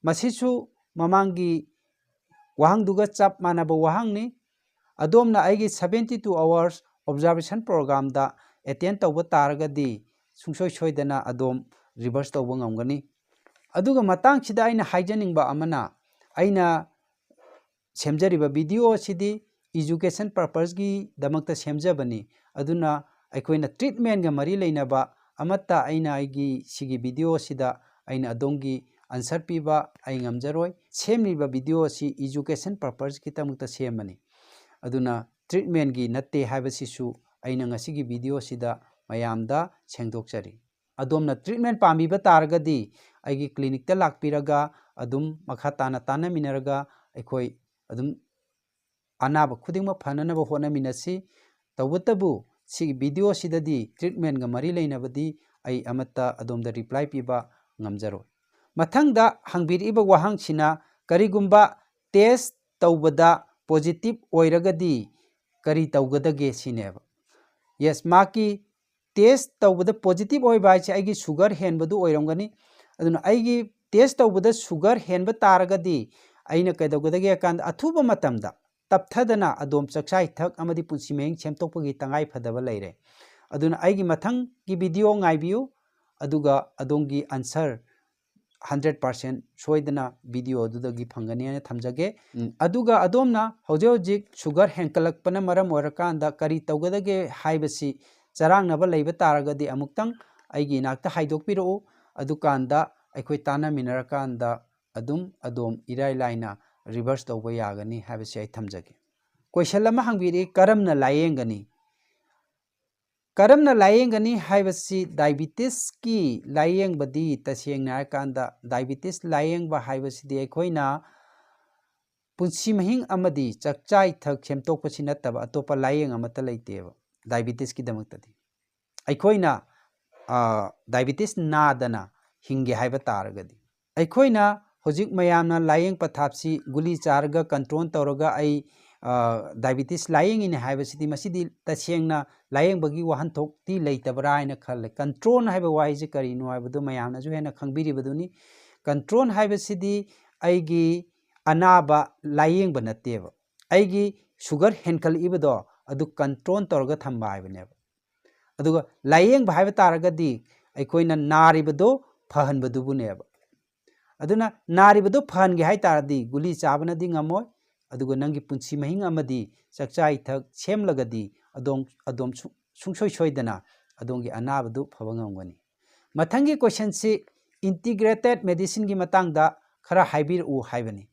ꯃꯁꯤꯁꯨ ꯃꯃꯥꯡꯒꯤ ꯋꯥꯍꯪꯗꯨꯒ ꯆꯞ ꯃꯥꯟꯅꯕ ꯋꯥꯍꯪꯅꯤ꯫ ꯑꯗꯣꯝꯅ ꯑꯩꯒꯤ seventy two hours observation programꯗ attend ꯇꯧꯕ ꯇꯥꯔꯒꯗꯤ, ꯁꯨꯡꯁꯣꯏ ꯁꯣꯏꯗꯅ ꯑꯗꯣꯝ ꯔꯤꯚꯔꯁ ꯇꯧꯕ ꯉꯝꯒꯅꯤ꯫ ꯑꯗꯨꯒ ꯃꯇꯥꯡꯁꯤꯗ ꯑꯩꯅ ꯍꯥꯏꯖꯅꯤꯡꯕ ꯑꯃꯅ, ꯑꯩꯅ ꯁꯦꯝꯖꯔꯤꯕ ꯚꯤꯗꯤꯑꯣ ꯑꯁꯤꯗꯤ education purposeꯀꯤꯗꯃꯛꯇ ꯁꯦꯝꯖꯕꯅꯤ꯫ ꯑꯗꯨꯅ ꯑꯩꯈꯣꯏꯅ treatmentꯒ ꯃꯔꯤ ꯂꯩꯅꯕ ꯑꯃꯠꯇ ꯑꯩꯅ ꯑꯩꯒꯤ ꯁꯤꯒꯤ ꯚꯤꯗꯤꯑꯣ ꯑꯁꯤꯗ ꯑꯩꯅ ꯑꯗꯣꯝꯒꯤ ꯑꯟꯁꯔ ꯄꯤꯕ ꯑꯩ ꯉꯝꯖꯔꯣꯏ꯫ ꯁꯦꯝꯂꯤꯕ ꯚꯤꯗꯤꯑꯣ ꯑꯁꯤ education purposeꯀꯤꯗꯃꯛꯇ ꯁꯦꯝꯕꯅꯤ꯫ ꯑꯗꯨꯅ treatmentꯒꯤ ꯅꯠꯇꯦ ꯍꯥꯏꯕꯁꯤꯁꯨ ꯑꯩꯅ ꯉꯁꯤꯒꯤ ꯚꯤꯗꯤꯑꯣ ꯑꯁꯤꯗ ꯃꯌꯥꯝꯗ ꯁꯦꯡꯗꯣꯛꯆꯔꯤ꯫ ꯑꯗꯣꯝꯅ treatment ꯄꯥꯝꯕꯤꯕ ꯇꯥꯔꯒꯗꯤ, ꯑꯩꯒꯤ clinicꯇ ꯂꯥꯛꯄꯤꯔꯒ ꯑꯗꯨꯝ ꯃꯈꯥ ꯇꯥꯅ ꯇꯥꯟꯅꯃꯤꯟꯅꯔꯒ ꯑꯩꯈꯣꯏ ꯑꯗꯨꯝ ꯑꯅꯥꯕ ꯈꯨꯗꯤꯡꯃꯛ ꯐꯅꯅꯕ ꯍꯣꯠꯅꯃꯤꯟꯅꯁꯤ꯫ ꯇꯧꯕꯇꯕꯨ, ꯁꯤꯒꯤ ꯚꯤꯗꯤꯑꯣ ꯑꯁꯤꯗꯗꯤ treatmentꯒ ꯃꯔꯤ ꯂꯩꯅꯕꯗꯤ ꯑꯩ ꯑꯃꯠꯇ ꯑꯗꯣꯝꯗ reply ꯄꯤꯕ ꯉꯝꯖꯔꯣꯏ꯫ ꯃꯊꯪꯗ ꯍꯪꯕꯤꯔꯛꯏꯕ ꯋꯥꯍꯪꯁꯤꯅ, "ꯀꯔꯤꯒꯨꯝꯕ test ꯇꯧꯕꯗ positive ꯑꯣꯏꯔꯒꯗꯤ ꯀꯔꯤ ꯇꯧꯒꯗꯒꯦ?" ꯁꯤꯅꯦꯕ꯫ Yes, ꯃꯍꯥꯛꯀꯤ test ꯇꯧꯕꯗ positive ꯑꯣꯏꯕ ꯍꯥꯏꯁꯦ ꯑꯩꯒꯤ sugar ꯍꯦꯟꯕꯗꯨ ꯑꯣꯏꯔꯝꯒꯅꯤ꯫ ꯑꯗꯨꯅ ꯑꯩꯒꯤ test ꯇꯧꯕꯗ sugar ꯍꯦꯟꯕ ꯇꯥꯔꯒꯗꯤ ꯑꯩꯅ ꯀꯩꯗꯧꯒꯗꯒꯦ ꯍꯥꯏ ꯀꯥꯟꯗ, ꯑꯊꯨꯕ ꯃꯇꯝꯗ ꯇꯞꯊꯗꯅ ꯑꯗꯣꯝ ꯆꯥꯛꯆꯥ ꯏꯊꯛ ꯑꯃꯗꯤ ꯄꯨꯟꯁꯤ ꯃꯍꯤꯡ ꯁꯦꯝꯗꯣꯛꯄꯒꯤ ꯇꯉꯥꯏ ꯐꯗꯕ ꯂꯩꯔꯦ꯫ ꯑꯗꯨꯅ ꯑꯩꯒꯤ ꯃꯊꯪꯒꯤ ꯚꯤꯗꯤꯑꯣ ꯉꯥꯏꯕꯤꯌꯨ, ꯑꯗꯨꯒ ꯑꯗꯣꯝꯒꯤ answer ꯍꯟꯗ꯭ꯔꯦꯠ ꯄꯥꯔꯁꯦꯟ ꯁꯣꯏꯗꯅ ꯚꯤꯗꯤꯑꯣ ꯑꯗꯨꯗꯒꯤ ꯐꯪꯒꯅꯤ ꯍꯥꯏꯅ ꯊꯝꯖꯒꯦ꯫ ꯎꯝ, ꯑꯗꯨꯒ ꯑꯗꯣꯝꯅ ꯍꯧꯖꯤꯛ ꯍꯧꯖꯤꯛ ꯁꯨꯒꯔ ꯍꯦꯟꯀꯠꯂꯛꯄꯅ ꯃꯔꯝ ꯑꯣꯏꯔꯀꯥꯟꯗ ꯀꯔꯤ ꯇꯧꯒꯗꯒꯦ ꯍꯥꯏꯕꯁꯤ ꯆꯔꯥꯡꯅꯕ ꯂꯩꯕ ꯇꯥꯔꯒꯗꯤ ꯑꯃꯨꯛꯇꯪ ꯑꯩꯒꯤ ꯏꯅꯥꯛꯇ ꯍꯥꯏꯗꯣꯛꯄꯤꯔꯛꯎ꯫ ꯑꯗꯨꯀꯥꯟꯗ ꯑꯩꯈꯣꯏ ꯇꯥꯟꯅꯃꯤꯟꯅꯔꯀꯥꯟꯗ ꯑꯗꯨꯝ ꯑꯗꯣꯝ ꯏꯔꯥꯏ ꯂꯥꯏꯅ ꯔꯤꯚꯔꯁ ꯇꯧꯕ ꯌꯥꯒꯅꯤ ꯍꯥꯏꯕꯁꯤ ꯑꯩ ꯊꯝꯖꯒꯦ꯫ ꯀꯣꯏꯁꯟ ꯑꯃ ꯍꯪꯕꯤꯔꯛꯏ, "ꯀꯔꯝꯅ ꯂꯥꯏꯌꯦꯡꯒꯅꯤ?" ꯀꯔꯝꯅ ꯂꯥꯏꯌꯦꯡꯒꯅꯤ ꯍꯥꯏꯕꯁꯤ, ꯗꯥꯏꯕꯤꯇꯤꯁꯀꯤ ꯂꯥꯏꯌꯦꯡꯕꯗꯤ ꯇꯁꯦꯡꯅ ꯍꯥꯏꯔꯀꯥꯟꯗ ꯗꯥꯏꯕꯤꯇꯤꯁ ꯂꯥꯏꯌꯦꯡꯕ ꯍꯥꯏꯕꯁꯤꯗꯤ ꯑꯩꯈꯣꯏꯅ ꯄꯨꯟꯁꯤ ꯃꯍꯤꯡ ꯑꯃꯗꯤ ꯆꯥꯛꯆꯥ ꯏꯊꯛ ꯁꯦꯝꯗꯣꯛꯄꯁꯤ ꯅꯠꯇꯕ ꯑꯇꯣꯞꯄ ꯂꯥꯏꯌꯦꯡ ꯑꯃꯠꯇ ꯂꯩꯇꯦꯕ ꯗꯥꯏꯕꯤꯇꯤꯁꯀꯤꯗꯃꯛꯇꯗꯤ꯫ ꯑꯩꯈꯣꯏꯅ, ꯑ, ꯗꯥꯏꯕꯤꯇꯤꯁ ꯅꯥꯗꯅ ꯍꯤꯡꯒꯦ ꯍꯥꯏꯕ ꯇꯥꯔꯒꯗꯤ, ꯑꯩꯈꯣꯏꯅ ꯍꯧꯖꯤꯛ ꯃꯌꯥꯝꯅ ꯂꯥꯏꯌꯦꯡ ꯄꯊꯥꯞꯁꯤ ꯒꯨꯂꯤ ꯆꯥꯔꯒ ꯀꯟꯇ꯭ꯔꯣꯜ ꯇꯧꯔꯒ ꯑꯩ, ꯑ, ꯗꯥꯏꯕꯤꯇꯤꯁ ꯂꯥꯏꯌꯦꯡꯉꯤꯅꯦ ꯍꯥꯏꯕꯁꯤꯗꯤ, ꯃꯁꯤꯗꯤ ꯇꯁꯦꯡꯅ ꯂꯥꯏꯌꯦꯡꯕꯒꯤ ꯋꯥꯍꯟꯊꯣꯛꯇꯤ ꯂꯩꯇꯕ꯭ꯔꯥ ꯍꯥꯏꯅ ꯈꯜꯂꯦ꯫ ꯀꯟꯇ꯭ꯔꯣꯜ ꯍꯥꯏꯕ ꯋꯥꯍꯩꯁꯤ ꯀꯔꯤꯅꯣ ꯍꯥꯏꯕꯗꯨ ꯃꯌꯥꯝꯅꯁꯨ ꯍꯦꯟꯅ ꯈꯪꯕꯤꯔꯤꯕꯗꯨꯅꯤ꯫ ꯀꯟꯇ꯭ꯔꯣꯜ ꯍꯥꯏꯕꯁꯤꯗꯤ ꯑꯩꯒꯤ ꯑꯅꯥꯕ ꯂꯥꯏꯌꯦꯡꯕ ꯅꯠꯇꯦꯕ, ꯑꯩꯒꯤ ꯁꯨꯒꯔ ꯍꯦꯟꯀꯠꯂꯛꯏꯕꯗꯣ ꯑꯗꯨ ꯀꯟꯇ꯭ꯔꯣꯜ ꯇꯧꯔꯒ ꯊꯝꯕ ꯍꯥꯏꯕꯅꯦꯕ꯫ ꯑꯗꯨꯒ ꯂꯥꯏꯌꯦꯡꯕ ꯍꯥꯏꯕ ꯇꯥꯔꯒꯗꯤ ꯑꯩꯈꯣꯏꯅ ꯅꯥꯔꯤꯕꯗꯣ ꯐꯍꯟꯕꯗꯨꯕꯨꯅꯦꯕ꯫ ꯑꯗꯨꯅ ꯅꯥꯔꯤꯕꯗꯣ ꯐꯍꯟꯒꯦ ꯍꯥꯏ ꯇꯥꯔꯗꯤ ꯒꯨꯂꯤ ꯆꯥꯕꯅꯗꯤ ꯉꯝꯃꯣꯏ, ꯑꯗꯨꯒ ꯅꯪꯒꯤ ꯄꯨꯟꯁꯤ ꯃꯍꯤꯡ ꯑꯃꯗꯤ ꯆꯥꯛꯆꯥ ꯏꯊꯛ ꯁꯦꯝꯂꯒꯗꯤ ꯑꯗꯣꯝ, ꯑꯗꯣꯝ ꯁꯨ-, ꯁꯨꯡꯁꯣꯏ ꯁꯣꯏꯗꯅ ꯑꯗꯣꯝꯒꯤ ꯑꯅꯥꯕꯗꯨ ꯐꯕ ꯉꯝꯒꯅꯤ꯫ ꯃꯊꯪꯒꯤ ꯀꯣꯏꯁꯟꯁꯤ, ꯏꯟꯇꯤꯒ꯭ꯔꯦꯇꯦꯠ ꯃꯦꯗꯤꯁꯤꯟꯒꯤ ꯃꯇꯥꯡꯗ ꯈꯔ ꯍꯥꯏꯕꯤꯔꯛꯎ ꯍꯥꯏꯕꯅꯤ꯫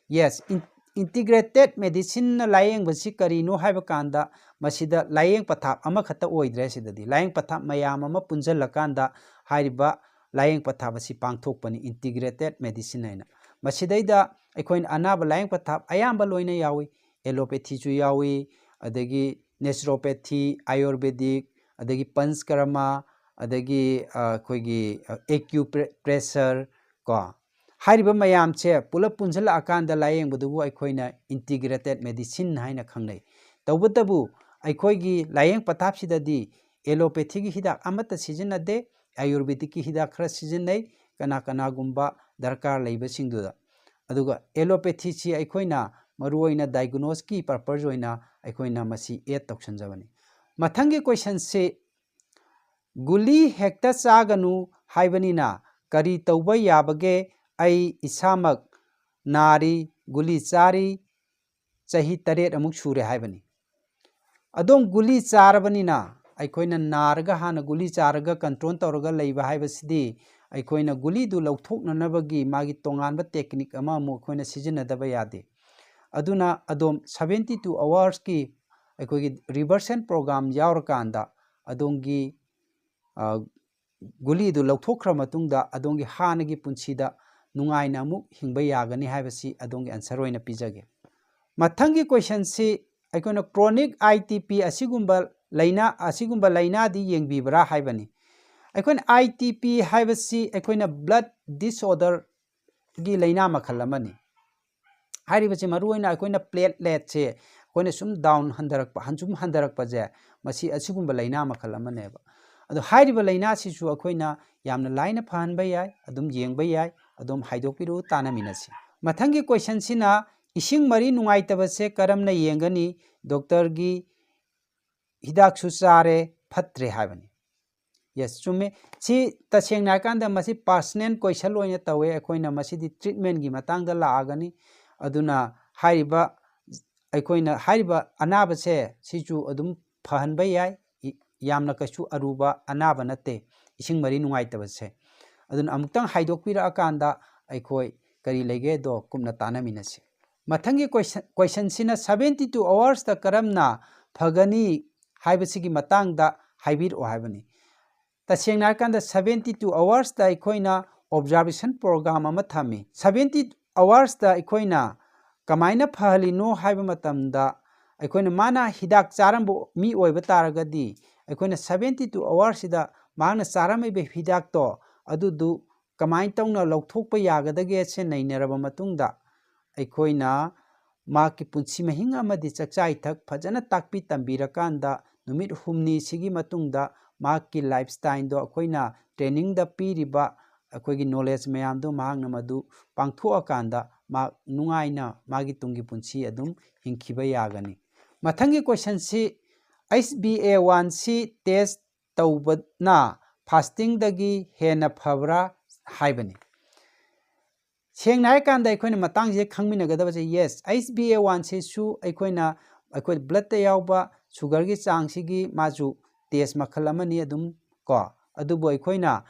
ꯌꯦꯁ, ꯏꯟ-, ꯏꯟꯇꯤꯒ꯭ꯔꯦꯇꯦꯠ ꯃꯦꯗꯤꯁꯤꯟꯅ ꯂꯥꯏꯌꯦꯡꯕꯁꯤ ꯀꯔꯤꯅꯣ ꯍꯥꯏꯕ ꯀꯥꯟꯗ, ꯃꯁꯤꯗ ꯂꯥꯏꯌꯦꯡ ꯄꯊꯥꯞ ꯑꯃꯈꯛꯇ ꯑꯣꯏꯗ꯭ꯔꯦ꯫ ꯁꯤꯗꯗꯤ ꯂꯥꯏꯌꯦꯡ ꯄꯊꯥꯞ ꯃꯌꯥꯝ ꯑꯃ ꯄꯨꯟꯁꯤꯜꯂꯀꯥꯟꯗ ꯍꯥꯏꯔꯤꯕ ꯂꯥꯏꯌꯦꯡ ꯄꯊꯥꯞ ꯑꯁꯤ ꯄꯥꯡꯊꯣꯛꯄꯅꯤ, ꯏꯟꯇꯤꯒ꯭ꯔꯦꯇꯦꯠ ꯃꯦꯗꯤꯁꯤꯟ ꯍꯥꯏꯅ꯫ ꯃꯁꯤꯗꯩꯗ ꯑꯩꯈꯣꯏꯅ ꯑꯅꯥꯕ ꯂꯥꯏꯌꯦꯡ ꯄꯊꯥꯞ ꯑꯌꯥꯝꯕ ꯂꯣꯏꯅ ꯌꯥꯎꯏ, ꯑꯦꯂꯣꯄꯦꯊꯤꯁꯨ ꯌꯥꯎꯏ, ꯑꯗꯒꯤ ꯅꯦꯆꯨꯔꯣꯄꯦꯊꯤ, ꯑꯥꯌꯨꯔꯕꯦꯗꯤꯛ, ꯑꯗꯒꯤ ꯄꯟꯆꯀꯔꯃ, ꯑꯗꯒꯤ, ꯑ, ꯑꯩꯈꯣꯏꯒꯤ, ꯑ, ꯑꯦꯀ꯭ꯌꯨꯄ꯭ꯔꯦꯁꯔ, ꯀꯣ, ꯍꯥꯏꯔꯤꯕ ꯃꯌꯥꯝꯁꯦ ꯄꯨꯂꯞ ꯄꯨꯟꯁꯤꯜꯂꯛꯑꯀꯥꯟꯗ ꯂꯥꯏꯌꯦꯡꯕꯗꯨꯕꯨ ꯑꯩꯈꯣꯏꯅ ꯏꯟꯇꯤꯒ꯭ꯔꯦꯇꯦꯠ ꯃꯦꯗꯤꯁꯤꯟ ꯍꯥꯏꯅ ꯈꯪꯅꯩ꯫ ꯇꯧꯕꯇꯕꯨ ꯑꯩꯈꯣꯏꯒꯤ ꯂꯥꯏꯌꯦꯡ ꯄꯊꯥꯞꯁꯤꯗꯗꯤ ꯑꯦꯂꯣꯄꯦꯊꯤꯒꯤ ꯍꯤꯗꯥꯛ ꯑꯃꯠꯇ ꯁꯤꯖꯤꯟꯅꯗꯦ, ꯑꯥꯌꯨꯔꯕꯦꯗꯤꯛꯀꯤ ꯍꯤꯗꯥꯛ ꯈꯔ ꯁꯤꯖꯤꯟꯅꯩ, ꯀꯅꯥ ꯀꯅꯥꯒꯨꯝꯕ ꯗꯔꯀꯥꯔ ꯂꯩꯕꯁꯤꯡꯗꯨꯗ꯫ ꯑꯗꯨꯒ ꯑꯦꯂꯣꯄꯦꯊꯤꯁꯤ ꯑꯩꯈꯣꯏꯅ ꯃꯔꯨꯑꯣꯏꯅ ꯗꯥꯏꯒꯅꯣꯁꯀꯤ ꯄꯔꯄꯁ ꯑꯣꯏꯅ ꯑꯩꯈꯣꯏꯅ ꯃꯁꯤ ꯑꯦꯗ ꯇꯧꯁꯟꯖꯕꯅꯤ꯫ ꯃꯊꯪꯒꯤ ꯀꯣꯏꯁꯟꯁꯤ, ꯒꯨꯂꯤ ꯍꯦꯛꯇ ꯆꯥꯒꯅꯨ ꯍꯥꯏꯕꯅꯤꯅ ꯀꯔꯤ ꯇꯧꯕ ꯌꯥꯕꯒꯦ? ꯑꯩ ꯏꯁꯥꯃꯛ ꯅꯥꯔꯤ, ꯒꯨꯂꯤ ꯆꯥꯔꯤ, ꯆꯍꯤ ꯇꯔꯦꯠ ꯑꯃꯨꯛ ꯁꯨꯔꯦ ꯍꯥꯏꯕꯅꯤ꯫ ꯑꯗꯣꯝ ꯒꯨꯂꯤ ꯆꯥꯔꯕꯅꯤꯅ, ꯑꯩꯈꯣꯏꯅ ꯅꯥꯔꯒ ꯍꯥꯟꯅ ꯒꯨꯂꯤ ꯆꯥꯔꯒ control ꯇꯧꯔꯒ ꯂꯩꯕ ꯍꯥꯏꯕꯁꯤꯗꯤ, ꯑꯩꯈꯣꯏꯅ ꯒꯨꯂꯤꯗꯨ ꯂꯧꯊꯣꯛꯅꯅꯕꯒꯤ ꯃꯥꯒꯤ ꯇꯣꯉꯥꯟꯕ technique ꯑꯃ ꯑꯃꯨꯛ ꯑꯩꯈꯣꯏꯅ ꯁꯤꯖꯤꯟꯅꯗꯕ ꯌꯥꯗꯦ꯫ ꯑꯗꯨꯅ ꯑꯗꯣꯝ seventy two hoursꯀꯤ ꯑꯩꯈꯣꯏꯒꯤ reversion program ꯌꯥꯎꯔꯀꯥꯟꯗ ꯑꯗꯣꯝꯒꯤ, ꯑ, ꯒꯨꯂꯤꯗꯨ ꯂꯧꯊꯣꯛꯈ꯭ꯔ ꯃꯇꯨꯡꯗ ꯑꯗꯣꯝꯒꯤ ꯍꯥꯟꯅꯒꯤ ꯄꯨꯟꯁꯤꯗ ꯅꯨꯡꯉꯥꯏꯅ ꯑꯃꯨꯛ ꯍꯤꯡꯕ ꯌꯥꯒꯅꯤ ꯍꯥꯏꯕꯁꯤ ꯑꯗꯣꯝꯒꯤ answer ꯑꯣꯏꯅ ꯄꯤꯖꯒꯦ꯫ ꯃꯊꯪꯒꯤ questionꯁꯤ ꯑꯩꯈꯣꯏꯅ chronic ITP ꯑꯁꯤꯒꯨꯝꯕ ꯂꯥꯏꯅꯥ, ꯑꯁꯤꯒꯨꯝꯕ ꯂꯥꯏꯅꯥꯗꯤ ꯌꯦꯡꯕꯤꯕ꯭ꯔꯥ ꯍꯥꯏꯕꯅꯤ꯫ ꯑꯩꯈꯣꯏꯅ ITP ꯍꯥꯏꯕꯁꯤ ꯑꯩꯈꯣꯏꯅ blood disorderꯒꯤ ꯂꯥꯏꯅꯥ ꯃꯈꯜ ꯑꯃꯅꯤ꯫ ꯍꯥꯏꯔꯤꯕꯁꯤ ꯃꯔꯨꯑꯣꯏꯅ ꯑꯩꯈꯣꯏꯅ plateletꯁꯦ ꯑꯩꯈꯣꯏꯅ ꯁꯨꯝ down ꯍꯟꯊꯔꯛꯄ, ꯁꯨꯝ ꯍꯟꯊꯔꯛꯄꯁꯦ, ꯃꯁꯤ ꯑꯁꯤꯒꯨꯝꯕ ꯂꯥꯏꯅꯥ ꯃꯈꯜ ꯑꯃꯅꯦꯕ꯫ ꯑꯗꯣ ꯍꯥꯏꯔꯤꯕ ꯂꯥꯏꯅꯥꯁꯤꯁꯨ ꯑꯩꯈꯣꯏꯅ ꯌꯥꯝꯅ ꯂꯥꯏꯅ ꯐꯍꯟꯕ ꯌꯥꯏ, ꯑꯗꯨꯝ ꯌꯦꯡꯕ ꯌꯥꯏ, ꯑꯗꯨꯝ ꯍꯥꯏꯗꯣꯛꯄꯤꯔꯛꯎ, ꯇꯥꯟꯅꯃꯤꯟꯅꯁꯤ꯫ ꯃꯊꯪꯒꯤ questionꯁꯤꯅ, ꯏꯁꯤꯡ ꯃꯔꯤ ꯅꯨꯡꯉꯥꯏꯇꯕꯁꯦ ꯀꯔꯝꯅ ꯌꯦꯡꯒꯅꯤ? Doctorꯒꯤ ꯍꯤꯗꯥꯛꯁꯨ ꯆꯥꯔꯦ, ꯐꯠꯇ꯭ꯔꯦ ꯍꯥꯏꯕꯅꯤ꯫ Yes, ꯆꯨꯝꯃꯦ꯫ ꯁꯤ ꯇꯁꯦꯡꯅ ꯍꯥꯏꯔꯀꯥꯟꯗ ꯃꯁꯤ personal question ꯑꯣꯏꯅ ꯇꯧꯋꯦ꯫ ꯑꯩꯈꯣꯏꯅ ꯃꯁꯤꯗꯤ treatmentꯒꯤ ꯃꯇꯥꯡꯗ ꯂꯥꯛꯑꯒꯅꯤ꯫ ꯑꯗꯨꯅ ꯍꯥꯏꯔꯤꯕ, ꯑꯩꯈꯣꯏꯅ ꯍꯥꯏꯔꯤꯕ ꯑꯅꯥꯕꯁꯦ ꯁꯤꯁꯨ ꯑꯗꯨꯝ ꯐꯍꯟꯕ ꯌꯥꯏ꯫ ꯏ-, ꯌꯥꯝꯅ ꯀꯩꯁꯨ ꯑꯔꯨꯕ ꯑꯅꯥꯕ ꯅꯠꯇꯦ ꯏꯁꯤꯡ ꯃꯔꯤ ꯅꯨꯡꯉꯥꯏꯇꯕꯁꯦ꯫ ꯑꯗꯨꯅ ꯑꯃꯨꯛꯇꯪ ꯍꯥꯏꯗꯣꯛꯄꯤꯔꯛꯑꯀꯥꯟꯗ ꯑꯩꯈꯣꯏ ꯀꯔꯤ ꯂꯩꯒꯦꯗꯣ ꯀꯨꯞꯅ ꯇꯥꯟꯅꯃꯤꯟꯅꯁꯤ꯫ ꯃꯊꯪꯒꯤ question, questionꯁꯤꯅ seventy two hoursꯇ ꯀꯔꯝꯅ ꯐꯒꯅꯤ ꯍꯥꯏꯕꯁꯤꯒꯤ ꯃꯇꯥꯡꯗ ꯍꯥꯏꯕꯤꯔꯛꯑꯣ ꯍꯥꯏꯕꯅꯤ꯫ ꯇꯁꯦꯡꯅ ꯍꯥꯏꯔꯀꯥꯟꯗ seventy two hoursꯇ ꯑꯩꯈꯣꯏꯅ observation program ꯑꯃ ꯊꯝꯃꯤ꯫ Seventy hoursꯇ ꯑꯩꯈꯣꯏꯅ ꯀꯃꯥꯏꯅ ꯐꯍꯜꯂꯤꯅꯣ ꯍꯥꯏꯕ ꯃꯇꯝꯗ, ꯑꯩꯈꯣꯏꯅ ꯃꯥꯅ ꯍꯤꯗꯥꯛ ꯆꯥꯔꯝꯕ ꯃꯤ ꯑꯣꯏꯕ ꯇꯥꯔꯒꯗꯤ, ꯑꯩꯈꯣꯏꯅ seventy two hoursꯁꯤꯗ ꯃꯍꯥꯛꯅ ꯆꯥꯔꯝꯃꯤꯕ ꯍꯤꯗꯥꯛꯇꯣ ꯑꯗꯨꯗꯨ ꯀꯃꯥꯏꯅ ꯇꯧꯅ ꯂꯧꯊꯣꯛꯄ ꯌꯥꯒꯗꯒꯦꯁꯦ ꯅꯩꯅꯔꯕ ꯃꯇꯨꯡꯗ, ꯑꯩꯈꯣꯏꯅ ꯃꯍꯥꯛꯀꯤ ꯄꯨꯟꯁꯤ ꯃꯍꯤꯡ ꯑꯃꯗꯤ ꯆꯥꯛꯆꯥ ꯏꯊꯛ ꯐꯖꯅ ꯇꯥꯛꯄꯤ ꯇꯝꯕꯤꯔꯀꯥꯟꯗ, ꯅꯨꯃꯤꯠ ꯍꯨꯝꯅꯤꯁꯤꯒꯤ ꯃꯇꯨꯡꯗ ꯃꯍꯥꯛꯀꯤ lifestyleꯗꯣ, ꯑꯩꯈꯣꯏꯅ trainingꯗ ꯄꯤꯔꯤꯕ ꯑꯩꯈꯣꯏꯒꯤ knowledge ꯃꯌꯥꯝꯗꯣ ꯃꯍꯥꯛꯅ ꯃꯗꯨ ꯄꯥꯡꯊꯣꯛꯑꯀꯥꯟꯗ ꯃꯍꯥꯛ ꯅꯨꯡꯉꯥꯏꯅ ꯃꯥꯒꯤ ꯇꯨꯡꯒꯤ ꯄꯨꯟꯁꯤ ꯑꯗꯨꯝ ꯍꯤꯡꯈꯤꯕ ꯌꯥꯒꯅꯤ꯫ ꯃꯊꯪꯒꯤ questionꯁꯤ, H B A one C test ꯇꯧꯕꯅ fastingꯗꯒꯤ ꯍꯦꯟꯅ ꯐꯕ꯭ꯔꯥ? ꯍꯥꯏꯕꯅꯤ꯫ ꯁꯦꯡꯅ ꯍꯥꯏꯔꯀꯥꯟꯗ ꯑꯩꯈꯣꯏꯅ ꯃꯇꯥꯡꯁꯤꯗ ꯈꯪꯃꯤꯟꯅꯒꯗꯕꯁꯦ, yes, H B A one ꯁꯤꯁꯨ ꯑꯩꯈꯣꯏꯅ, ꯑꯩꯈꯣꯏ ꯕ꯭ꯂꯠꯇ ꯌꯥꯎꯕ ꯁꯨꯒꯔꯒꯤ ꯆꯥꯡꯁꯤꯒꯤ ꯃꯥꯁꯨ ꯇꯦꯁ ꯃꯈꯜ ꯑꯃꯅꯤ ꯑꯗꯨꯝ ꯀꯣ꯫ ꯑꯗꯨꯕꯨ ꯑꯩꯈꯣꯏꯅ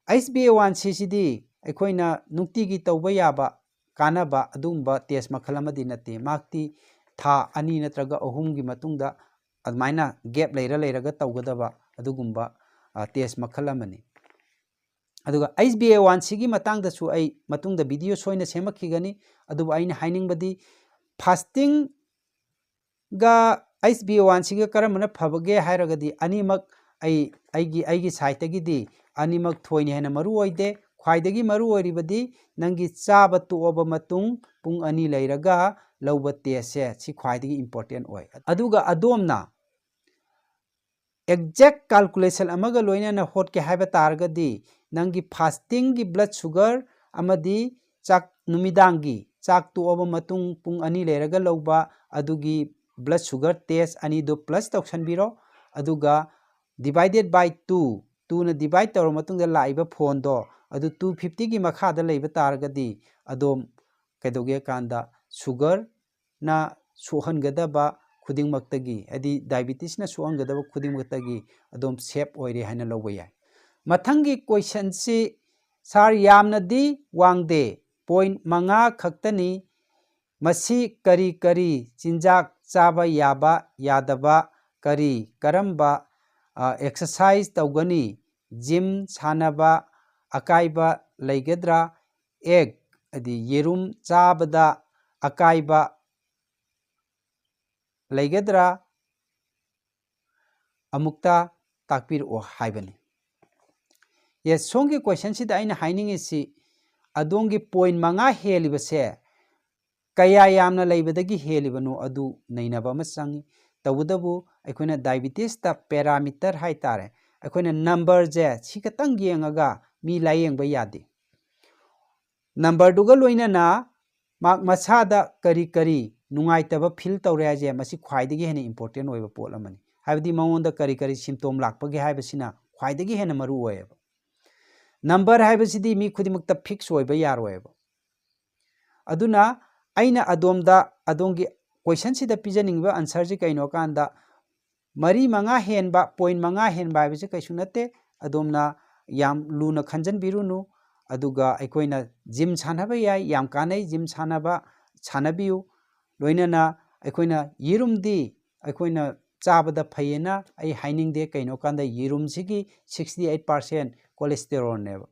ꯑꯩꯆ ꯕꯤ ꯑꯦ ꯋꯥꯟ ꯁꯤꯁꯤꯗꯤ ꯑꯩꯈꯣꯏꯅ ꯅꯨꯡꯇꯤꯒꯤ ꯇꯧꯕ ꯌꯥꯕ ꯀꯥꯟꯅꯕ ꯑꯗꯨꯒꯨꯝꯕ ꯇꯦꯁ ꯃꯈꯜ ꯑꯃꯗꯤ ꯅꯠꯇꯦ꯫ ꯃꯍꯥꯛꯇꯤ ꯊꯥ ꯑꯅꯤ ꯅꯠꯇ꯭ꯔꯒ ꯑꯍꯨꯝꯒꯤ ꯃꯇꯨꯡꯗ ꯑꯗꯨꯃꯥꯏꯅ ꯒꯦꯞ ꯂꯩꯔ ꯂꯩꯔꯒ ꯇꯧꯒꯗꯕ ꯑꯗꯨꯒꯨꯝꯕ, ꯑ, ꯇꯦꯁ ꯃꯈꯜ ꯑꯃꯅꯤ꯫ ꯑꯗꯨꯒ ꯑꯩꯆ ꯕꯤ ꯑꯦ ꯋꯥꯟ ꯁꯤꯒꯤ ꯃꯇꯥꯡꯗꯁꯨ ꯑꯩ ꯃꯇꯨꯡꯗ ꯚꯤꯗꯤꯑꯣ ꯁꯣꯏꯅ ꯁꯦꯝꯃꯛꯈꯤꯒꯅꯤ꯫ ꯑꯗꯨꯕꯨ ꯑꯩꯅ ꯍꯥꯏꯅꯤꯡꯕꯗꯤ, ꯐꯥꯁꯇꯤꯡꯒ ꯑꯩꯆ ꯕꯤ ꯑꯦ ꯋꯥꯟ ꯁꯤꯒ ꯀꯔꯝꯕꯅ ꯐꯕꯒꯦ ꯍꯥꯏꯔꯒꯗꯤ, ꯑꯅꯤꯃꯛ ꯑꯩ, ꯑꯩꯒꯤ, ꯑꯩꯒꯤ ꯁꯥꯏꯠꯇꯒꯤꯗꯤ ꯑꯅꯤꯃꯛ ꯊꯣꯏꯅ ꯍꯦꯟꯅ ꯃꯔꯨ ꯑꯣꯏꯗꯦ꯫ ꯈ꯭ꯋꯥꯏꯗꯒꯤ ꯃꯔꯨ ꯑꯣꯏꯔꯤꯕꯗꯤ ꯅꯪꯒꯤ ꯆꯥꯕ ꯇꯣꯛꯑꯕ ꯃꯇꯨꯡ ꯄꯨꯡ ꯑꯅꯤ ꯂꯩꯔꯒ ꯂꯧꯕ ꯇꯦꯁꯁꯦ, ꯁꯤ ꯈ꯭ꯋꯥꯏꯗꯒꯤ ꯏꯝꯄꯣꯔꯇꯦꯟ ꯑꯣꯏ꯫ ꯑꯗꯨꯒ ꯑꯗꯣꯝꯅ ꯑꯦꯛꯖꯦꯛ ꯀꯥꯜꯀꯨꯂꯦꯁꯟ ꯑꯃꯒ ꯂꯣꯏꯅꯅ ꯍꯣꯠꯀꯦ ꯍꯥꯏꯕ ꯇꯥꯔꯒꯗꯤ, ꯅꯪꯒꯤ ꯐꯥꯁꯇꯤꯡꯒꯤ ꯕ꯭ꯂꯠ ꯁꯨꯒꯔ ꯑꯃꯗꯤ ꯆꯥꯛ, ꯅꯨꯃꯤꯗꯥꯡꯒꯤ ꯆꯥꯛ ꯇꯣꯛꯑꯕ ꯃꯇꯨꯡ ꯄꯨꯡ ꯑꯅꯤ ꯂꯩꯔꯒ ꯂꯧꯕ ꯑꯗꯨꯒꯤ ꯕ꯭ꯂꯠ ꯁꯨꯒꯔ ꯇꯦꯁ ꯑꯅꯤꯗꯨ ꯄ꯭ꯂꯁ ꯇꯧꯁꯟꯕꯤꯔꯣ꯫ ꯑꯗꯨꯒ divided by two, ꯇꯨꯅ ꯗꯤꯚꯥꯏꯠ ꯇꯧꯔ ꯃꯇꯨꯡꯗ ꯂꯥꯛꯏꯕ ꯐꯣꯟꯗꯣ ꯑꯗꯨ ꯇꯨ ꯐꯤꯐꯇꯤꯒꯤ ꯃꯈꯥꯗ ꯂꯩꯕ ꯇꯥꯔꯒꯗꯤ, ꯑꯗꯣꯝ ꯀꯩꯗꯧꯒꯦ ꯀꯥꯟꯗ ꯁꯨꯒꯔꯅ ꯁꯣꯛꯍꯟꯒꯗꯕ ꯈꯨꯗꯤꯡꯃꯛꯇꯒꯤ, ꯍꯥꯏꯗꯤ ꯗꯥꯏꯕꯤꯇꯤꯁꯅ ꯁꯣꯛꯍꯟꯒꯗꯕ ꯈꯨꯗꯤꯡꯃꯛꯇꯒꯤ ꯑꯗꯣꯝ ꯁꯦꯐ ꯑꯣꯏꯔꯦ ꯍꯥꯏꯅ ꯂꯧꯕ ꯌꯥꯏ꯫ ꯃꯊꯪꯒꯤ ꯀꯣꯏꯁꯟꯁꯤ, ꯁꯥꯔ, ꯌꯥꯝꯅꯗꯤ ꯋꯥꯡꯗꯦ, ꯄꯣꯏꯟ ꯃꯉꯥ ꯈꯛꯇꯅꯤ, ꯃꯁꯤ ꯀꯔꯤ ꯀꯔꯤ ꯆꯤꯟꯖꯥꯛ ꯆꯥꯕ ꯌꯥꯕ ꯌꯥꯗꯕ, ꯀꯔꯤ ꯀꯔꯝꯕ, ꯑ, ꯑꯦꯛꯁꯔꯁꯥꯏꯁ ꯇꯧꯒꯅꯤ? ꯖꯤꯝ ꯁꯥꯟꯅꯕ ꯑꯀꯥꯏꯕ ꯂꯩꯒꯗ꯭ꯔꯥ? ꯑꯦꯒ, ꯍꯥꯏꯗꯤ ꯌꯦꯔꯨꯝ ꯆꯥꯕꯗ ꯑꯀꯥꯏꯕ ꯂꯩꯒꯗ꯭ꯔꯥ? ꯑꯃꯨꯛꯇ ꯇꯥꯛꯄꯤꯔꯛꯑꯣ ꯍꯥꯏꯕꯅꯤ꯫ ꯌꯦꯁ, ꯁꯣꯝꯒꯤ ꯀꯣꯏꯁꯟꯁꯤꯗ ꯑꯩꯅ ꯍꯥꯏꯅꯤꯡꯉꯤꯁꯤ, ꯑꯗꯣꯝꯒꯤ ꯄꯣꯏꯟ ꯃꯉꯥ ꯍꯦꯜꯂꯤꯕꯁꯦ ꯀꯌꯥ ꯌꯥꯝꯅ ꯂꯩꯕꯗꯒꯤ ꯍꯦꯜꯂꯤꯕꯅꯣ ꯑꯗꯨ ꯅꯩꯅꯕ ꯑꯃ ꯆꯪꯉꯤ꯫ ꯇꯧꯕꯇꯕꯨ ꯑꯩꯈꯣꯏꯅ ꯗꯥꯏꯕꯤꯇꯤꯁꯇ ꯄꯦꯔꯥꯃꯤꯇꯔ ꯍꯥꯏ ꯇꯥꯔꯦ, ꯑꯩꯈꯣꯏꯅ ꯅꯝꯕꯔꯁꯦ ꯁꯤ ꯈꯛꯇꯪ ꯌꯦꯡꯉꯒ ꯃꯤ ꯂꯥꯏꯌꯦꯡꯕ ꯌꯥꯗꯦ꯫ ꯅꯝꯕꯔꯗꯨꯒ ꯂꯣꯏꯅꯅ ꯃꯍꯥꯛ ꯃꯁꯥꯗ ꯀꯔꯤ ꯀꯔꯤ ꯅꯨꯡꯉꯥꯏꯇꯕ ꯐꯤꯜ ꯇꯧꯔꯦ ꯍꯥꯏꯁꯦ, ꯃꯁꯤ ꯈ꯭ꯋꯥꯏꯗꯒꯤ ꯍꯦꯟꯅ ꯏꯝꯄꯣꯔꯇꯦꯟ ꯑꯣꯏꯕ ꯄꯣꯠ ꯑꯃꯅꯤ꯫ ꯍꯥꯏꯕꯗꯤ ꯃꯉꯣꯟꯗ ꯀꯔꯤ ꯀꯔꯤ ꯁꯤꯝꯇꯣꯝ ꯂꯥꯛꯄꯒꯦ ꯍꯥꯏꯕꯁꯤꯅ ꯈ꯭ꯋꯥꯏꯗꯒꯤ ꯍꯦꯟꯅ ꯃꯔꯨ ꯑꯣꯏꯌꯦꯕ꯫ ꯅꯝꯕꯔ ꯍꯥꯏꯕꯁꯤꯗꯤ ꯃꯤ ꯈꯨꯗꯤꯡꯃꯛꯇ ꯐꯤꯛꯁ ꯑꯣꯏꯕ ꯌꯥꯔꯣꯏꯕ꯫ ꯑꯗꯨꯅ ꯑꯩꯅ ꯑꯗꯣꯝꯗ, ꯑꯗꯣꯝꯒꯤ ꯀꯣꯏꯁꯟꯁꯤꯗ ꯄꯤꯖꯅꯤꯡꯕ ꯑꯟꯁꯔꯁꯤ ꯀꯩꯅꯣ ꯀꯥꯟꯗ, ꯃꯔꯤ ꯃꯉꯥ ꯍꯦꯟꯕ, ꯄꯣꯏꯟ ꯃꯉꯥ ꯍꯦꯟꯕ ꯍꯥꯏꯕꯁꯤ ꯀꯩꯁꯨ ꯅꯠꯇꯦ꯫ ꯑꯗꯣꯝꯅ ꯌꯥꯝ ꯂꯨꯅ ꯈꯟꯖꯟꯕꯤꯔꯨꯅꯨ꯫ ꯑꯗꯨꯒ ꯑꯩꯈꯣꯏꯅ ꯖꯤꯝ ꯁꯥꯟꯅꯕ ꯌꯥꯏ, ꯌꯥꯝ ꯀꯥꯟꯅꯩ ꯖꯤꯝ ꯁꯥꯟꯅꯕ, ꯁꯥꯟꯅꯕꯤꯌꯨ꯫ ꯂꯣꯏꯅꯅ ꯑꯩꯈꯣꯏꯅ ꯌꯦꯔꯨꯝꯗꯤ ꯑꯩꯈꯣꯏꯅ ꯆꯥꯕꯗ ꯐꯩꯌꯦꯅ ꯑꯩ ꯍꯥꯏꯅꯤꯡꯗꯦ꯫ ꯀꯩꯅꯣ ꯀꯥꯟꯗ ꯌꯦꯔꯨꯝꯁꯤꯒꯤ sixty eight percent cholesterolꯅꯦꯕ꯫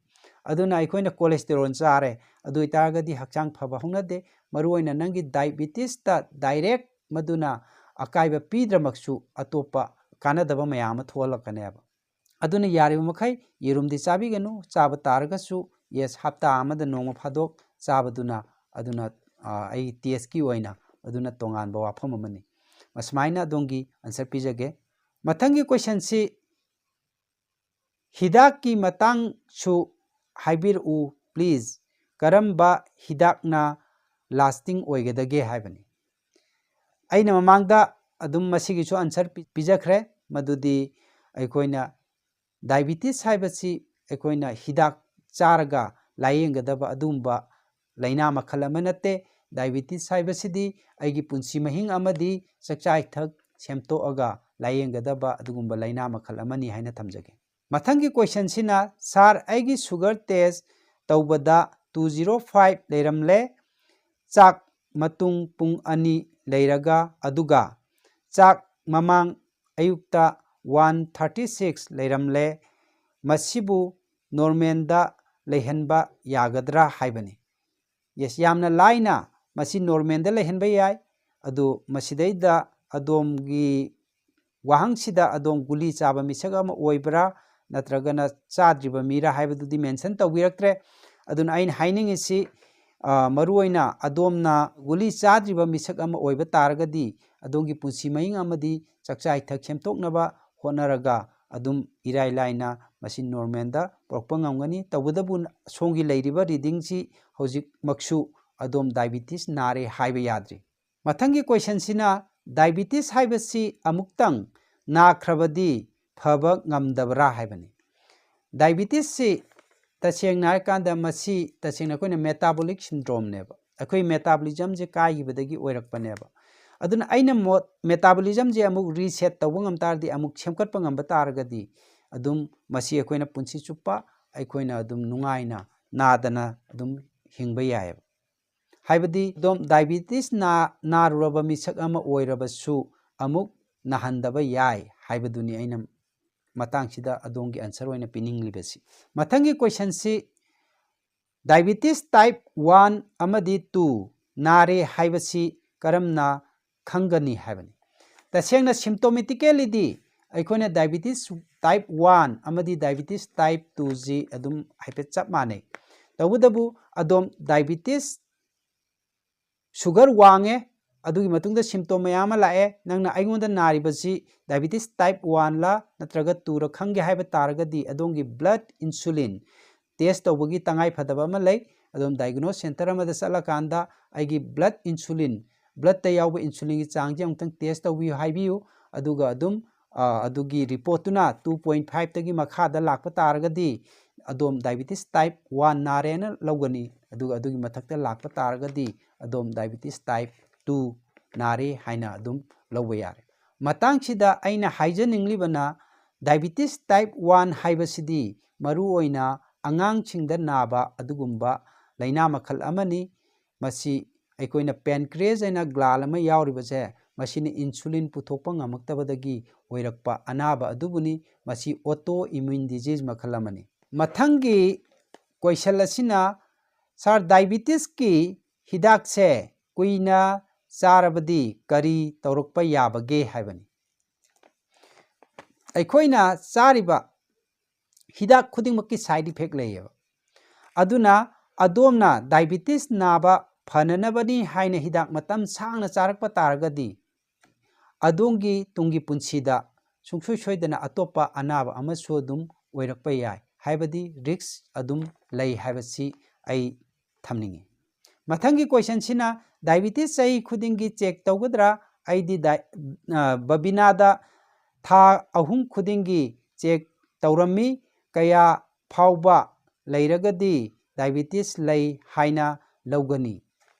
ꯑꯗꯨꯅ ꯑꯩꯈꯣꯏꯅ cholesterol ꯆꯥꯔꯦ, ꯑꯗꯨ ꯑꯣꯏꯇꯥꯔꯒꯗꯤ ꯍꯛꯆꯥꯡ ꯐꯕ ꯍꯧꯅꯗꯦ꯫ ꯃꯔꯨꯑꯣꯏꯅ ꯅꯪꯒꯤ diabetesꯇ direct ꯃꯗꯨꯅ ꯑꯀꯥꯏꯕ ꯄꯤꯗ꯭ꯔꯃꯛꯁꯨ ꯑꯇꯣꯞꯄ ꯀꯥꯟꯅꯗꯕ ꯃꯌꯥꯝ ꯑꯃ ꯊꯣꯛꯍꯜꯂꯛꯀꯅꯦꯕ꯫ ꯑꯗꯨꯅ ꯌꯥꯔꯤꯕ ꯃꯈꯩ ꯌꯦꯔꯨꯝꯗꯤ ꯆꯥꯕꯤꯒꯅꯨ, ꯆꯥꯕ ꯇꯥꯔꯒꯁꯨ, yes, ꯍꯞꯇꯥ ꯑꯃꯗ ꯅꯣꯡꯃ ꯐꯥꯗꯣꯛ ꯆꯥꯕꯗꯨꯅ, ꯑꯗꯨꯅ, ꯑ, ꯑꯩ tasteꯀꯤ ꯑꯣꯏꯅ ꯑꯗꯨꯅ ꯇꯣꯉꯥꯟꯕ ꯋꯥꯐꯝ ꯑꯃꯅꯤ꯫ ꯑꯁꯨꯃꯥꯏꯅ ꯑꯗꯣꯝꯒꯤ ꯑꯟꯁꯔ ꯄꯤꯖꯒꯦ꯫ ꯃꯊꯪꯒꯤ ꯀꯣꯏꯁꯟꯁꯤ ꯍꯤꯗꯥꯛꯀꯤ ꯃꯇꯥꯡꯁꯨ ꯍꯥꯏꯕꯤꯔꯛꯎ please, ꯀꯔꯝꯕ ꯍꯤꯗꯥꯛꯅ lasting ꯑꯣꯏꯒꯗꯒꯦ ꯍꯥꯏꯕꯅꯤ꯫ ꯑꯩꯅ ꯃꯃꯥꯡꯗ ꯑꯗꯨꯝ ꯃꯁꯤꯒꯤꯁꯨ ꯑꯟꯁꯔ ꯄꯤ-, ꯄꯤꯖꯈ꯭ꯔꯦ, ꯃꯗꯨꯗꯤ ꯑꯩꯈꯣꯏꯅ diabetes ꯍꯥꯏꯕꯁꯤ ꯑꯩꯈꯣꯏꯅ ꯍꯤꯗꯥꯛ ꯆꯥꯔꯒ ꯂꯥꯌꯦꯡꯒꯗꯕ ꯑꯗꯨꯒꯨꯝꯕ ꯂꯥꯏꯅꯥ ꯃꯈꯜ ꯑꯃ ꯅꯠꯇꯦ꯫ Diabetes ꯍꯥꯏꯕꯁꯤꯗꯤ ꯑꯩꯒꯤ ꯄꯨꯟꯁꯤ ꯃꯍꯤꯡ ꯑꯃꯗꯤ ꯆꯥꯛꯆꯥ ꯏꯊꯛ ꯁꯦꯝꯗꯣꯛꯑꯒ ꯂꯥꯌꯦꯡꯒꯗꯕ ꯑꯗꯨꯒꯨꯝꯕ ꯂꯥꯏꯅꯥ ꯃꯈꯜ ꯑꯃꯅꯤ ꯍꯥꯏꯅ ꯊꯝꯖꯒꯦ꯫ ꯃꯊꯪꯒꯤ ꯀꯣꯏꯁꯟꯁꯤꯅ, "ꯁꯥꯔ, ꯑꯩꯒꯤ sugar test ꯇꯧꯕꯗ two zero five ꯂꯩꯔꯝꯂꯦ, ꯆꯥꯛ ꯃꯇꯨꯡ ꯄꯨꯡ ꯑꯅꯤ ꯂꯩꯔꯒ, ꯑꯗꯨꯒ ꯆꯥꯛ ꯃꯃꯥꯡ ꯑꯌꯨꯛꯇ one thirty six ꯂꯩꯔꯝꯂꯦ, ꯃꯁꯤꯕꯨ normalꯗ ꯂꯩꯍꯟꯕ ꯌꯥꯒꯗ꯭ꯔꯥ?" ꯍꯥꯏꯕꯅꯤ꯫ Yes, ꯌꯥꯝꯅ ꯂꯥꯏꯅ ꯃꯁꯤ normalꯗ ꯂꯩꯍꯟꯕ ꯌꯥꯏ꯫ ꯑꯗꯨ ꯃꯁꯤꯗꯩꯗ ꯑꯗꯣꯝꯒꯤ ꯋꯥꯍꯪꯁꯤꯗ ꯑꯗꯣꯝ ꯒꯨꯂꯤ ꯆꯥꯕ ꯃꯤꯁꯛ ꯑꯃ ꯑꯣꯏꯕ꯭ꯔꯥ ꯅꯠꯇ꯭ꯔꯒꯅ ꯆꯥꯗ꯭ꯔꯤꯕ ꯃꯤꯔꯥ ꯍꯥꯏꯕꯗꯨꯗꯤ mention ꯇꯧꯕꯤꯔꯛꯇ꯭ꯔꯦ꯫ ꯑꯗꯨꯅ ꯑꯩꯅ ꯍꯥꯏꯅꯤꯡꯉꯤꯁꯤ, ꯑ, ꯃꯔꯨꯑꯣꯏꯅ ꯑꯗꯣꯝꯅ ꯒꯨꯂꯤ ꯆꯥꯗ꯭ꯔꯤꯕ ꯃꯤꯁꯛ ꯑꯃ ꯑꯣꯏꯕ ꯇꯥꯔꯒꯗꯤ ꯑꯗꯣꯝꯒꯤ ꯄꯨꯟꯁꯤ ꯃꯍꯤꯡ ꯑꯃꯗꯤ ꯆꯥꯛꯆꯥ ꯏꯊꯛ ꯁꯦꯝꯗꯣꯛꯅꯕ ꯍꯣꯠꯅꯔꯒ ꯑꯗꯨꯝ ꯏꯔꯥꯏ ꯂꯥꯏꯅ ꯃꯁꯤ normalꯗ ꯄꯨꯔꯛꯄ ꯉꯝꯒꯅꯤ꯫ ꯇꯧꯕꯇꯕꯨ ꯁꯣꯝꯒꯤ ꯂꯩꯔꯤꯕ readingꯁꯤ ꯍꯧꯖꯤꯛꯃꯛꯁꯨ ꯑꯗꯣꯝ diabetes ꯅꯥꯔꯦ ꯍꯥꯏꯕ ꯌꯥꯗ꯭ꯔꯤ꯫ ꯃꯊꯪꯒꯤ ꯀꯣꯏꯁꯟꯁꯤꯅ, diabetes ꯍꯥꯏꯕꯁꯤ ꯑꯃꯨꯛꯇꯪ ꯅꯥꯈ꯭ꯔꯕꯗꯤ ꯐꯕ ꯉꯝꯗꯕ꯭ꯔꯥ ꯍꯥꯏꯕꯅꯤ꯫ Diabetesꯁꯤ ꯇꯁꯦꯡꯅ ꯍꯥꯏꯔꯀꯥꯟꯗ ꯃꯁꯤ ꯇꯁꯦꯡꯅ ꯑꯩꯈꯣꯏꯅ metabolic syndromeꯅꯦꯕ꯫ ꯑꯩꯈꯣꯏ metabolismꯁꯦ ꯀꯥꯏꯈꯤꯕꯗꯒꯤ ꯑꯣꯏꯔꯛꯄꯅꯦꯕ꯫ ꯑꯗꯨꯅ ꯑꯩꯅ ꯃꯣꯠ-, metabolismꯁꯦ ꯑꯃꯨꯛ reset ꯇꯧꯕ ꯉꯝ ꯇꯥꯔꯗꯤ, ꯑꯃꯨꯛ ꯁꯦꯝꯒꯠꯄ ꯉꯝꯕ ꯇꯥꯔꯒꯗꯤ, ꯑꯗꯨꯝ ꯃꯁꯤ ꯑꯩꯈꯣꯏꯅ ꯄꯨꯟꯁꯤ ꯆꯨꯞꯄ ꯑꯩꯈꯣꯏꯅ ꯑꯗꯨꯝ ꯅꯨꯡꯉꯥꯏꯅ ꯅꯥꯗꯅ ꯑꯗꯨꯝ ꯍꯤꯡꯕ ꯌꯥꯏꯑꯕ꯫ ꯍꯥꯏꯕꯗꯤ ꯑꯗꯣꯝ diabetes ꯅꯥ-, ꯅꯥꯔꯨꯔꯕ ꯃꯤꯁꯛ ꯑꯃ ꯑꯣꯏꯔꯕꯁꯨ ꯑꯃꯨꯛ ꯅꯥꯍꯟꯗꯕ ꯌꯥꯏ ꯍꯥꯏꯕꯗꯨꯅꯤ ꯑꯩꯅ ꯃꯇꯥꯡꯁꯤꯗ ꯑꯗꯣꯝꯒꯤ answer ꯑꯣꯏꯅ ꯄꯤꯅꯤꯡꯂꯤꯕꯁꯤ꯫ ꯃꯊꯪꯒꯤ questionꯁꯤ, diabetes type one ꯑꯃꯗꯤ two ꯅꯥꯔꯦ ꯍꯥꯏꯕꯁꯤ ꯀꯔꯝꯅ ꯈꯪꯒꯅꯤ ꯍꯥꯏꯕꯅꯤ꯫ ꯇꯁꯦꯡꯅ symptomaticallyꯗꯤ ꯑꯩꯈꯣꯏꯅ diabetes type one ꯑꯃꯗꯤ diabetes type twoꯁꯤ ꯑꯗꯨꯝ ꯍꯥꯏꯐꯦꯠ ꯆꯞ ꯃꯥꯟꯅꯩ꯫ ꯇꯧꯕꯇꯕꯨ ꯑꯗꯣꯝ diabetes, sugar ꯋꯥꯡꯉꯦ, ꯑꯗꯨꯒꯤ ꯃꯇꯨꯡꯗ symptom ꯃꯌꯥꯝ ꯑꯃ ꯂꯥꯛꯑꯦ, ꯅꯪꯅ ꯑꯩꯉꯣꯟꯗ ꯅꯥꯔꯤꯕꯁꯤ diabetes type oneꯂ ꯅꯠꯇ꯭ꯔꯒ twoꯔ ꯈꯪꯒꯦ ꯍꯥꯏꯕ ꯇꯥꯔꯒꯗꯤ ꯑꯗꯣꯝꯒꯤ blood insulin test ꯇꯧꯕꯒꯤ ꯇꯉꯥꯏ ꯐꯗꯕ ꯑꯃ ꯂꯩ꯫ ꯑꯗꯣꯝ diagnose centre ꯑꯃꯗ ꯆꯠꯂꯀꯥꯟꯗ ꯑꯩꯒꯤ blood insulin, bloodꯇ ꯌꯥꯎꯕ insulinꯒꯤ ꯆꯥꯡꯁꯦ ꯑꯃꯨꯛꯇꯪ test ꯇꯧꯕꯤꯌꯨ ꯍꯥꯏꯕꯤꯌꯨ꯫ ꯑꯗꯨꯒ ꯑꯗꯨꯝ, ꯑ, ꯑꯗꯨꯒꯤ reportꯇꯨꯅ two point fiveꯇꯒꯤ ꯃꯈꯥꯗ ꯂꯥꯛꯄ ꯇꯥꯔꯒꯗꯤ ꯑꯗꯣꯝ diabetes type one ꯅꯥꯔꯦꯅ ꯂꯧꯒꯅꯤ꯫ ꯑꯗꯨꯒ ꯑꯗꯨꯒꯤ ꯃꯊꯛꯇ ꯂꯥꯛꯄ ꯇꯥꯔꯒꯗꯤ ꯑꯗꯣꯝ diabetes type two ꯅꯥꯔꯦ ꯍꯥꯏꯅ ꯑꯗꯨꯝ ꯂꯧꯕ ꯌꯥꯔꯦ꯫ ꯃꯇꯥꯡꯁꯤꯗ ꯑꯩꯅ ꯍꯥꯏꯖꯅꯤꯡꯂꯤꯕꯅ, diabetes type one ꯍꯥꯏꯕꯁꯤꯗꯤ ꯃꯔꯨꯑꯣꯏꯅ ꯑꯉꯥꯡꯁꯤꯡꯗ ꯅꯥꯕ ꯑꯗꯨꯒꯨꯝꯕ ꯂꯥꯏꯅꯥ ꯃꯈꯜ ꯑꯃꯅꯤ꯫ ꯃꯁꯤ ꯑꯩꯈꯣꯏꯅ pancreas ꯍꯥꯏꯅ gland ꯑꯃ ꯌꯥꯎꯔꯤꯕꯁꯦ, ꯃꯁꯤꯅ insulin ꯄꯨꯊꯣꯛꯄ ꯉꯝꯃꯛꯇꯕꯗꯒꯤ ꯑꯣꯏꯔꯛꯄ ꯑꯅꯥꯕ ꯑꯗꯨꯕꯨꯅꯤ꯫ ꯃꯁꯤ autoimmune disease ꯃꯈꯜ ꯑꯃꯅꯤ꯫ ꯃꯊꯪꯒꯤ question ꯑꯁꯤꯅ, "Sir, diabetesꯀꯤ ꯍꯤꯗꯥꯛꯁꯦ ꯀꯨꯏꯅ ꯆꯥꯔꯕꯗꯤ ꯀꯔꯤ ꯇꯧꯔꯛꯄ ꯌꯥꯕꯒꯦ?" ꯍꯥꯏꯕꯅꯤ꯫ ꯑꯩꯈꯣꯏꯅ ꯆꯥꯔꯤꯕ ꯍꯤꯗꯥꯛ ꯈꯨꯗꯤꯡꯃꯛꯀꯤ side effect ꯂꯩꯌꯦꯕ꯫ ꯑꯗꯨꯅ ꯑꯗꯣꯝꯅ diabetes ꯅꯥꯕ ꯐꯅꯅꯕꯅꯤ ꯍꯥꯏꯅ ꯍꯤꯗꯥꯛ ꯃꯇꯝ ꯁꯥꯡꯅ ꯆꯥꯔꯛꯄ ꯇꯥꯔꯒꯗꯤ, ꯑꯗꯣꯝꯒꯤ ꯇꯨꯡꯒꯤ ꯄꯨꯟꯁꯤꯗ ꯁꯨꯡꯁꯣꯏ ꯁꯣꯏꯗꯅ ꯑꯇꯣꯞꯄ ꯑꯅꯥꯕ ꯑꯃꯁꯨ ꯑꯗꯨꯝ ꯑꯣꯏꯔꯛꯄ ꯌꯥꯏ, ꯍꯥꯏꯕꯗꯤ risk ꯑꯗꯨꯝ ꯂꯩ ꯍꯥꯏꯕꯁꯤ ꯑꯩ ꯊꯝꯅꯤꯡꯉꯤ꯫ ꯃꯊꯪꯒꯤ questionꯁꯤꯅ, "Diabetes ꯆꯍꯤ ꯈꯨꯗꯤꯡꯒꯤ check ꯇꯧꯒꯗ꯭ꯔꯥ? ꯑꯩꯗꯤ ꯗꯥꯏ-, ꯑ, ꯕꯕꯤꯅꯥꯗ ꯊꯥ ꯑꯍꯨꯝ ꯈꯨꯗꯤꯡꯒꯤ check ꯇꯧꯔꯝꯃꯤ, ꯀꯌꯥ ꯐꯥꯎꯕ ꯂꯩꯔꯒꯗꯤ ꯗꯥꯏꯕꯤꯇꯤꯁ ꯂꯩ ꯍꯥꯏꯅ ꯂꯧꯒꯅꯤ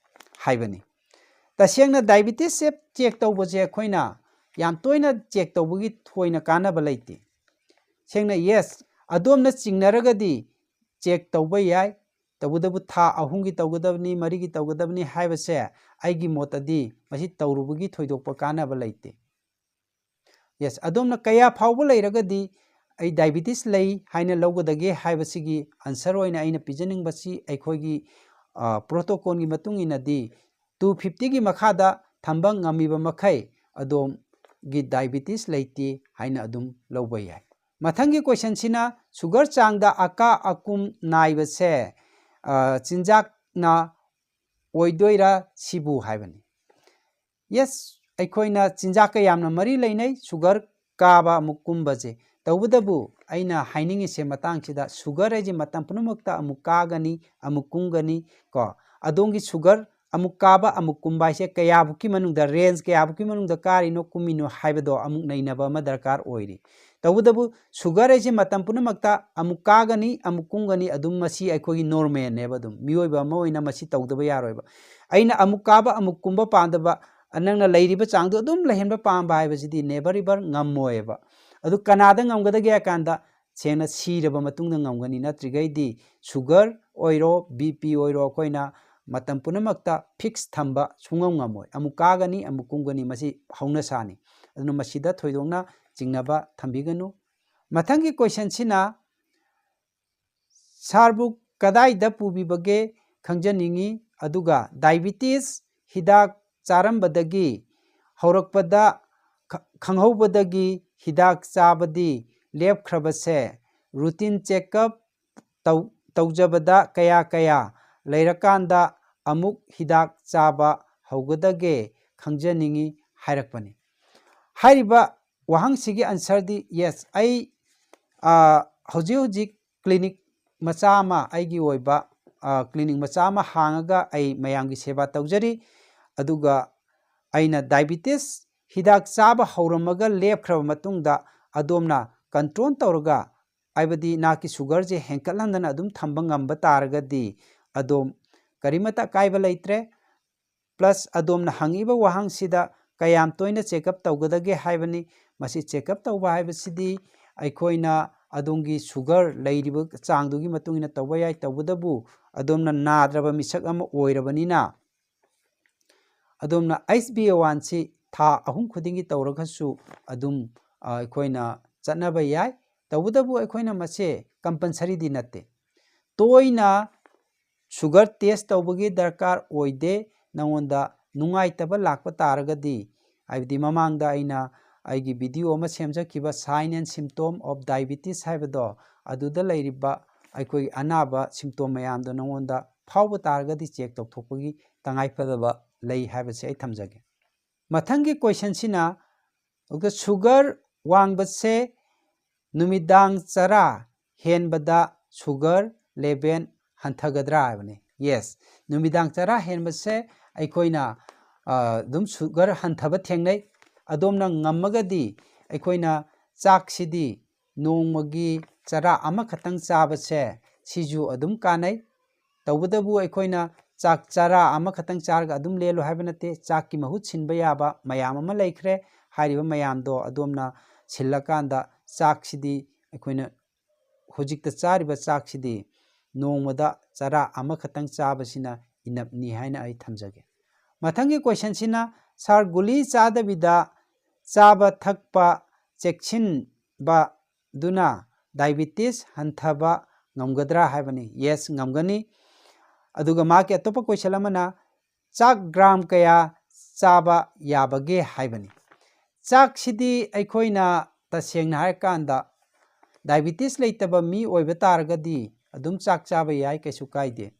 ꯍꯥꯏꯕꯅꯤ꯫ ꯇꯁꯦꯡꯅ ꯗꯥꯏꯕꯤꯇꯤꯁꯁꯦ ꯆꯦꯛ ꯇꯧꯕꯁꯦ ꯑꯩꯈꯣꯏꯅ ꯌꯥꯝ ꯇꯣꯏꯅ ꯆꯦꯛ ꯇꯧꯕꯒꯤ ꯊꯣꯏꯅ ꯀꯥꯟꯅꯕ ꯂꯩꯇꯦ꯫ ꯁꯦꯡꯅ, ꯌꯦꯁ, ꯑꯗꯣꯝꯅ ꯆꯤꯡꯅꯔꯒꯗꯤ ꯆꯦꯛ ꯇꯧꯕ ꯌꯥꯏ, ꯇꯧꯕꯇꯕꯨ ꯊꯥ ꯑꯍꯨꯝꯒꯤ ꯇꯧꯒꯗꯕꯅꯤ, ꯃꯔꯤꯒꯤ ꯇꯧꯒꯗꯕꯅꯤ ꯍꯥꯏꯕꯁꯦ ꯑꯩꯒꯤ ꯃꯣꯠꯇꯗꯤ ꯃꯁꯤ ꯇꯧꯔꯨꯕꯒꯤ ꯊꯣꯏꯗꯣꯛꯄ ꯀꯥꯟꯅꯕ ꯂꯩꯇꯦ꯫ ꯌꯦꯁ, ꯑꯗꯣꯝꯅ ꯀꯌꯥ ꯐꯥꯎꯕ ꯂꯩꯔꯒꯗꯤ ꯑꯩ ꯗꯥꯏꯕꯤꯇꯤꯁ ꯂꯩ ꯍꯥꯏꯅ ꯂꯧꯒꯗꯒꯦ ꯍꯥꯏꯕꯁꯤꯒꯤ ꯑꯟꯁꯔ ꯑꯣꯏꯅ ꯑꯩꯅ ꯄꯤꯖꯅꯤꯡꯕꯁꯤ ꯑꯩꯈꯣꯏꯒꯤ, ꯑ, ꯄ꯭ꯔꯣꯇꯣꯀꯣꯜꯒꯤ ꯃꯇꯨꯡ ꯏꯟꯅꯗꯤ ꯇꯨ ꯐꯤꯐꯇꯤꯒꯤ ꯃꯈꯥꯗ ꯊꯝꯕ ꯉꯝꯃꯤꯕ ꯃꯈꯩ ꯑꯗꯣꯝꯒꯤ ꯗꯥꯏꯕꯤꯇꯤꯁ ꯂꯩꯇꯦ ꯍꯥꯏꯅ ꯑꯗꯨꯝ ꯂꯧꯕ ꯌꯥꯏ꯫ ꯃꯊꯪꯒꯤ ꯀꯣꯏꯁꯟꯁꯤꯅ ꯁꯨꯒꯔ ꯆꯥꯡꯗ ꯑꯀꯥ ꯑꯀꯨꯝ ꯅꯥꯏꯕꯁꯦ, ꯑ, ꯆꯤꯟꯖꯥꯛꯅ ꯑꯣꯏꯗꯣꯏꯔꯥ ꯁꯤꯕꯨ ꯍꯥꯏꯕꯅꯤ꯫ ꯌꯦꯁ, ꯑꯩꯈꯣꯏꯅ ꯆꯤꯟꯖꯥꯛꯀ ꯌꯥꯝꯅ ꯃꯔꯤ ꯂꯩꯅꯩ, ꯁꯨꯒꯔ ꯀꯥꯕ ꯑꯃꯨꯛ ꯀꯨꯝꯕꯁꯦ꯫ ꯇꯧꯕꯇꯕꯨ ꯑꯩꯅ ꯍꯥꯏꯅꯤꯡꯉꯤꯁꯦ ꯃꯇꯥꯡꯁꯤꯗ ꯁꯨꯒꯔ ꯍꯥꯏꯁꯦ ꯃꯇꯝ ꯄꯨꯝꯅꯃꯛꯇ ꯑꯃꯨꯛ ꯀꯥꯒꯅꯤ, ꯑꯃꯨꯛ ꯀꯨꯝꯒꯅꯤ ꯀꯣ꯫ ꯑꯗꯣꯝꯒꯤ ꯁꯨꯒꯔ ꯑꯃꯨꯛ ꯀꯥꯕ, ꯑꯃꯨꯛ ꯀꯨꯝꯕ ꯍꯥꯏꯁꯦ ꯀꯌꯥꯕꯨꯛꯀꯤ ꯃꯅꯨꯡꯗ, ꯔꯦꯟꯖ ꯀꯌꯥꯕꯨꯛꯀꯤ ꯃꯅꯨꯡꯗ ꯀꯥꯔꯤꯅꯣ, ꯀꯨꯝꯃꯤꯅꯣ ꯍꯥꯏꯕꯗꯣ ꯑꯃꯨꯛ ꯅꯩꯅꯕ ꯑꯃ ꯗꯔꯀꯥꯔ ꯑꯣꯏꯔꯤ꯫ ꯇꯧꯕꯇꯕꯨ ꯁꯨꯒꯔ ꯍꯥꯏꯁꯦ ꯃꯇꯝ ꯄꯨꯝꯅꯃꯛꯇ ꯑꯃꯨꯛ ꯀꯥꯒꯅꯤ, ꯑꯃꯨꯛ ꯀꯨꯝꯒꯅꯤ, ꯑꯗꯨꯝ ꯃꯁꯤ ꯑꯩꯈꯣꯏꯒꯤ ꯅꯣꯔꯃꯦꯜꯅꯦꯕ꯫ ꯑꯗꯨꯝ ꯃꯤꯑꯣꯏꯕ ꯑꯃ ꯑꯣꯏꯅ ꯃꯁꯤ ꯇꯧꯗꯕ ꯌꯥꯔꯣꯏꯕ꯫ ꯑꯩꯅ ꯑꯃꯨꯛ ꯀꯥꯕ, ꯑꯃꯨꯛ ꯀꯨꯝꯕ ꯄꯥꯝꯗꯕ, ꯅꯪꯅ ꯂꯩꯔꯤꯕ ꯆꯥꯡꯗꯣ ꯑꯗꯨꯝ ꯂꯩꯍꯟꯕ ꯄꯥꯝꯕ ꯍꯥꯏꯕꯁꯤꯗꯤ never ever ꯉꯝꯃꯣꯏꯕ꯫ ꯑꯗꯨ ꯀꯅꯥꯗ ꯉꯝꯒꯗꯒꯦ ꯍꯥꯏ ꯀꯥꯟꯗ ꯁꯦꯡꯅ ꯁꯤꯔꯕ ꯃꯇꯨꯡꯗ ꯉꯝꯒꯅꯤ, ꯅꯠꯇ꯭ꯔꯤꯈꯩꯗꯤ ꯁꯨꯒꯔ ꯑꯣꯏꯔꯣ, ꯕꯤ ꯄꯤ ꯑꯣꯏꯔꯣ, ꯑꯩꯈꯣꯏꯅ ꯃꯇꯝ ꯄꯨꯝꯅꯃꯛꯇ ꯐꯤꯛꯁ ꯊꯝꯕ ꯁꯨꯡꯉꯝ ꯉꯝꯃꯣꯏ꯫ ꯑꯃꯨꯛ ꯀꯥꯒꯅꯤ, ꯑꯃꯨꯛ ꯀꯨꯝꯒꯅꯤ, ꯃꯁꯤ ꯍꯧꯅꯁꯥꯅꯤ꯫ ꯑꯗꯨꯅ ꯃꯁꯤꯗ ꯊꯣꯏꯗꯣꯛꯅ ꯆꯤꯡꯅꯕ ꯊꯝꯕꯤꯒꯅꯨ꯫ ꯃꯊꯪꯒꯤ ꯀꯣꯏꯁꯟꯁꯤꯅ, ꯁꯥꯔꯕꯨ ꯀꯗꯥꯏꯗ ꯄꯨꯕꯤꯕꯒꯦ ꯈꯪꯖꯅꯤꯡꯏ, ꯑꯗꯨꯒ ꯗꯥꯏꯕꯤꯇꯤꯁ ꯍꯤꯗꯥꯛ ꯆꯥꯔꯝꯕꯗꯒꯤ ꯍꯧꯔꯛꯄꯗ ꯈ-, ꯈꯪꯍꯧꯕꯗꯒꯤ ꯍꯤꯗꯥꯛ ꯆꯥꯕꯗꯤ ꯂꯦꯞꯈ꯭ꯔꯕꯁꯦ, ꯔꯨꯇꯤꯟ ꯆꯦꯛꯑꯞ ꯇꯧ-, ꯇꯧꯖꯕꯗ ꯀꯌꯥ ꯀꯌꯥ ꯂꯩꯔꯀꯥꯟꯗ ꯑꯃꯨꯛ ꯍꯤꯗꯥꯛ ꯆꯥꯕ ꯍꯧꯒꯗꯒꯦ ꯈꯪꯖꯅꯤꯡꯏ ꯍꯥꯏꯔꯛꯄꯅꯤ꯫ ꯍꯥꯏꯔꯤꯕ ꯋꯥꯍꯪꯁꯤꯒꯤ ꯑꯟꯁꯔꯗꯤ ꯌꯦꯁ, ꯑꯩ, ꯑ, ꯍꯧꯖꯤꯛ ꯍꯧꯖꯤꯛ ꯀ꯭ꯂꯤꯅꯤꯛ ꯃꯆꯥ ꯑꯃ, ꯑꯩꯒꯤ ꯑꯣꯏꯕ, ꯑ, ꯀ꯭ꯂꯤꯅꯤꯛ ꯃꯆꯥ ꯑꯃ ꯍꯥꯡꯉꯒ ꯑꯩ ꯃꯌꯥꯝꯒꯤ ꯁꯦꯕꯥ ꯇꯧꯖꯔꯤ꯫ ꯑꯗꯨꯒ ꯑꯩꯅ ꯗꯥꯏꯕꯤꯇꯤꯁ ꯍꯤꯗꯥꯛ ꯆꯥꯕ ꯍꯧꯔꯝꯃꯒ ꯂꯦꯞꯈ꯭ꯔꯕ ꯃꯇꯨꯡꯗ ꯑꯗꯣꯝꯅ ꯀꯟꯇ꯭ꯔꯣꯜ ꯇꯧꯔꯒ ꯍꯥꯏꯕꯗꯤ ꯅꯍꯥꯛꯀꯤ ꯁꯨꯒꯔꯁꯦ ꯍꯦꯟꯀꯠꯍꯟꯗꯅ ꯑꯗꯨꯝ ꯊꯝꯕ ꯉꯝꯕ ꯇꯥꯔꯒꯗꯤ ꯑꯗꯣꯝ ꯀꯔꯤꯃꯠꯇ ꯑꯀꯥꯏꯕ ꯂꯩꯇ꯭ꯔꯦ꯫ ꯄ꯭ꯂꯁ ꯑꯗꯣꯝꯅ ꯍꯪꯉꯤꯕ ꯋꯥꯍꯪꯁꯤꯗ ꯀꯌꯥꯝ ꯇꯣꯏꯅ ꯆꯦꯛꯑꯞ ꯇꯧꯒꯗꯒꯦ ꯍꯥꯏꯕꯅꯤ꯫ ꯃꯁꯤ ꯆꯦꯛꯑꯞ ꯇꯧꯕ ꯍꯥꯏꯕꯁꯤꯗꯤ ꯑꯩꯈꯣꯏꯅ ꯑꯗꯣꯝꯒꯤ ꯁꯨꯒꯔ ꯂꯩꯔꯤꯕ ꯆꯥꯡꯗꯨꯒꯤ ꯃꯇꯨꯡ ꯏꯟꯅ ꯇꯧꯕ ꯌꯥꯏ꯫ ꯇꯧꯕꯇꯕꯨ ꯑꯗꯣꯝꯅ ꯅꯥꯗ꯭ꯔꯕ ꯃꯤꯁꯛ ꯑꯃ ꯑꯣꯏꯔꯕꯅꯤꯅ ꯑꯗꯣꯝꯅ ꯑꯩꯆ ꯕꯤ ꯑꯦ ꯋꯥꯟꯁꯤ ꯊꯥ ꯑꯍꯨꯝ ꯈꯨꯗꯤꯡꯒꯤ ꯇꯧꯔꯒꯁꯨ ꯑꯗꯨꯝ, ꯑ, ꯑꯩꯈꯣꯏꯅ ꯆꯠꯅꯕ ꯌꯥꯏ꯫ ꯇꯧꯕꯇꯕꯨ ꯑꯩꯈꯣꯏꯅ ꯃꯁꯦ ꯀꯝꯄꯜꯁꯔꯤꯗꯤ ꯅꯠꯇꯦ꯫ ꯇꯣꯏꯅ ꯁꯨꯒꯔ ꯇꯦꯁ ꯇꯧꯕꯒꯤ ꯗꯔꯀꯥꯔ ꯑꯣꯏꯗꯦ꯫ ꯅꯉꯣꯟꯗ ꯅꯨꯡꯉꯥꯏꯇꯕ ꯂꯥꯛꯄ ꯇꯥꯔꯒꯗꯤ, ꯍꯥꯏꯕꯗꯤ ꯃꯃꯥꯡꯗ ꯑꯩꯅ ꯑꯩꯒꯤ ꯚꯤꯗꯤꯑꯣ ꯑꯃ ꯁꯦꯝꯖꯈꯤꯕ Sign and Symptom of Diabetes ꯍꯥꯏꯕꯗꯣ, ꯑꯗꯨꯗ ꯂꯩꯔꯤꯕ ꯑꯩꯈꯣꯏꯒꯤ ꯑꯅꯥꯕ ꯁꯤꯝꯇꯣꯝ ꯃꯌꯥꯝꯗꯣ ꯅꯉꯣꯟꯗ ꯐꯥꯎꯕ ꯇꯥꯔꯒꯗꯤ ꯆꯦꯛ ꯇꯧꯊꯣꯛꯄꯒꯤ ꯇꯉꯥꯏꯐꯗꯕ ꯂꯩ ꯍꯥꯏꯕꯁꯦ ꯑꯩ ꯊꯝꯖꯒꯦ꯫ ꯃꯊꯪꯒꯤ ꯀꯣꯏꯁꯟꯁꯤꯅ, ꯁꯨꯒꯔ ꯋꯥꯡꯕꯁꯦ ꯅꯨꯃꯤꯗꯥꯡ ꯆꯔꯥ ꯍꯦꯟꯕꯗ ꯁꯨꯒꯔ ꯂꯦꯚꯦꯜ ꯍꯟꯊꯒꯗ꯭ꯔꯥ ꯍꯥꯏꯕꯅꯤ꯫ ꯌꯦꯁ, ꯅꯨꯃꯤꯗꯥꯡ ꯆꯔꯥ ꯍꯦꯟꯕꯁꯦ ꯑꯩꯈꯣꯏꯅ, ꯑ, ꯑꯗꯨꯝ ꯁꯨꯒꯔ ꯍꯟꯊꯕ ꯊꯦꯡꯅꯩ꯫ ꯑꯗꯣꯝꯅ ꯉꯝꯃꯒꯗꯤ ꯑꯩꯈꯣꯏꯅ ꯆꯥꯛꯁꯤꯗꯤ ꯅꯣꯡꯃꯒꯤ ꯆꯔꯥ ꯑꯃꯈꯛꯇꯪ ꯆꯥꯕꯁꯦ ꯁꯤꯁꯨ ꯑꯗꯨꯝ ꯀꯥꯟꯅꯩ꯫ ꯇꯧꯕꯇꯕꯨ ꯑꯩꯈꯣꯏꯅ ꯆꯥꯛ ꯆꯔꯥ ꯑꯃꯈꯛꯇꯪ ꯆꯥꯔꯒ ꯑꯗꯨꯝ ꯂꯦꯜꯂꯨ ꯍꯥꯏꯕ ꯅꯠꯇꯦ꯫ ꯆꯥꯛꯀꯤ ꯃꯍꯨꯠ ꯁꯤꯟꯕ ꯌꯥꯕ ꯃꯌꯥꯝ ꯑꯃ ꯂꯩꯈ꯭ꯔꯦ꯫ ꯍꯥꯏꯔꯤꯕ ꯃꯌꯥꯝꯗꯣ ꯑꯗꯣꯝꯅ ꯁꯤꯜꯂꯀꯥꯟꯗ ꯆꯥꯛꯁꯤꯗꯤ ꯑꯩꯈꯣꯏꯅ ꯍꯧꯖꯤꯛꯇ ꯆꯥꯔꯤꯕ ꯆꯥꯛꯁꯤꯗꯤ ꯅꯣꯡꯃꯗ ꯆꯔꯥ ꯑꯃꯈꯛꯇꯪ ꯆꯥꯕꯁꯤꯅ ꯏꯅꯞꯅꯤ ꯍꯥꯏꯅ ꯑꯩ ꯊꯝꯖꯒꯦ꯫ ꯃꯊꯪꯒꯤ ꯀꯣꯏꯁꯟꯁꯤꯅ, ꯁꯥꯔ, ꯒꯨꯂꯤ ꯆꯥꯗꯕꯤꯗ ꯆꯥꯕ ꯊꯛꯄ ꯆꯦꯛꯁꯤꯟꯕꯗꯨꯅ ꯗꯥꯏꯕꯤꯇꯤꯁ ꯍꯟꯊꯕ ꯉꯝꯒꯗ꯭ꯔꯥ ꯍꯥꯏꯕꯅꯤ꯫ ꯌꯦꯁ, ꯉꯝꯒꯅꯤ꯫ ꯑꯗꯨꯒ ꯃꯍꯥꯛꯀꯤ ꯑꯇꯣꯞꯄ ꯀꯣꯏꯁꯟ ꯑꯃꯅ, ꯆꯥꯛ ꯒ꯭ꯔꯥꯝ ꯀꯌꯥ ꯆꯥꯕ ꯌꯥꯕꯒꯦ ꯍꯥꯏꯕꯅꯤ꯫ ꯆꯥꯛꯁꯤꯗꯤ ꯑꯩꯈꯣꯏꯅ ꯇꯁꯦꯡꯅ ꯍꯥꯏꯔꯀꯥꯟꯗ ꯗꯥꯏꯕꯤꯇꯤꯁ ꯂꯩꯇꯕ ꯃꯤ ꯑꯣꯏꯕ ꯇꯥꯔꯒꯗꯤ ꯑꯗꯨꯝ ꯆꯥꯛ ꯆꯥꯕ ꯌꯥꯏ, ꯀꯩꯁꯨ ꯀꯥꯏꯗꯦ꯫